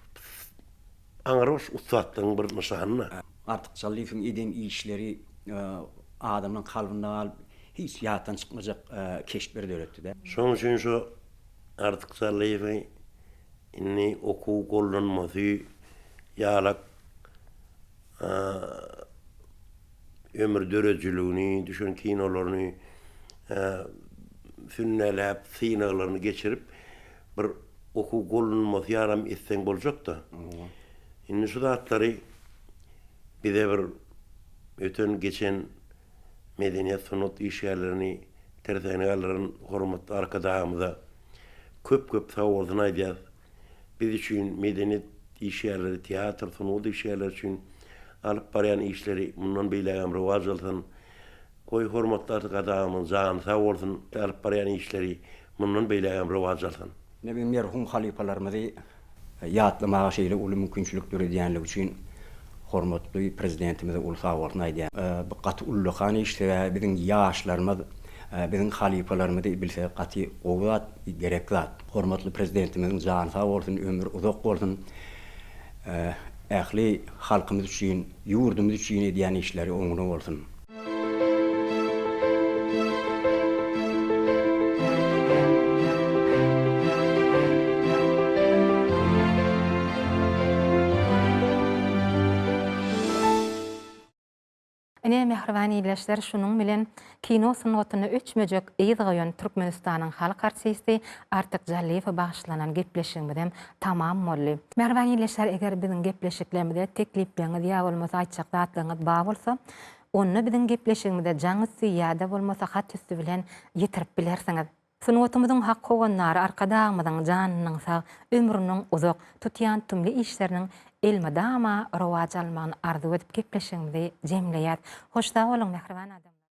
aňrybaş ussatlygyň bir nyşany-da. Artyk Jallyýewiň eden işleri adamlaryň kalbynda galyp, hiç ýatdan çykmajak keşpleri döretdi-de. Şonuň üçin şu Artyk Jallyýewi indi okuw gollanmasy ýalak ömür döredijiligini, düşen kinolaryny sünnäläp, synaglaryny geçirip, bir okuw gollanmasy ýalam etseň boljak-da. Indi şu zatlary bize bir öten geçen medeniýet, sungat işgärlerini tirsegine galdyran hormatly Arkadagymyza köp-köp sagbolsun aýdýas. Biz üçin medeniýet işgärleri, teatr, sungat işgärleri üçin alyp barýan işleri mundan beýlägem rowaç alsyn. Goý, hormatly Arkadagymyzyň jany sag bolsun, alyp barýan işleri mundan beýlägem rowaç alsyn. Ine biziň merhum halypalarymyzy ýatlamaga şeýle uly mümkinçilik döredýänligi üçin hormatly Prezidentimize uly sagbolsun aýdýan. Bu gaty ullakan iş, sebäbi biziň ýaşlarymyz biziň halypalarymyzy bilse gaty gowy zat, gerek zat. Hormatly Prezidentimiziň jany sag bolsun, ömri uzak bolsun. Ähli halkymyz üçin, ýurdumyz üçin edýän işleri oňuna bolsun. Ine, mähriban ildeşler, şunuň bilen kino sungatynda öçmejek yz goýan Türkmenistanyň halk artisti Artyk Jallyýewe bagyşlanan gepleşigimizem tamam boldy. Mähriban ildeşler, eger biziň gepleşiklerimize teklipleriňiz ýa bolmasa aýtjak zatlaryňyz bar bolsa, onda biziň gepleşigimize jaň üsti ýa-da bolmasa hat üsti bilen ýetirip bilersiňiz. Sungatymyzyň hak howandary Arkadagymyzyň janynyň sag, ömrüniň uzak, tutýan tümli işleriniň elmydama rowaç almagyny arzuw edip gepleşigimizi jemleýäs. Hoş sag boluň mähriban adamlar!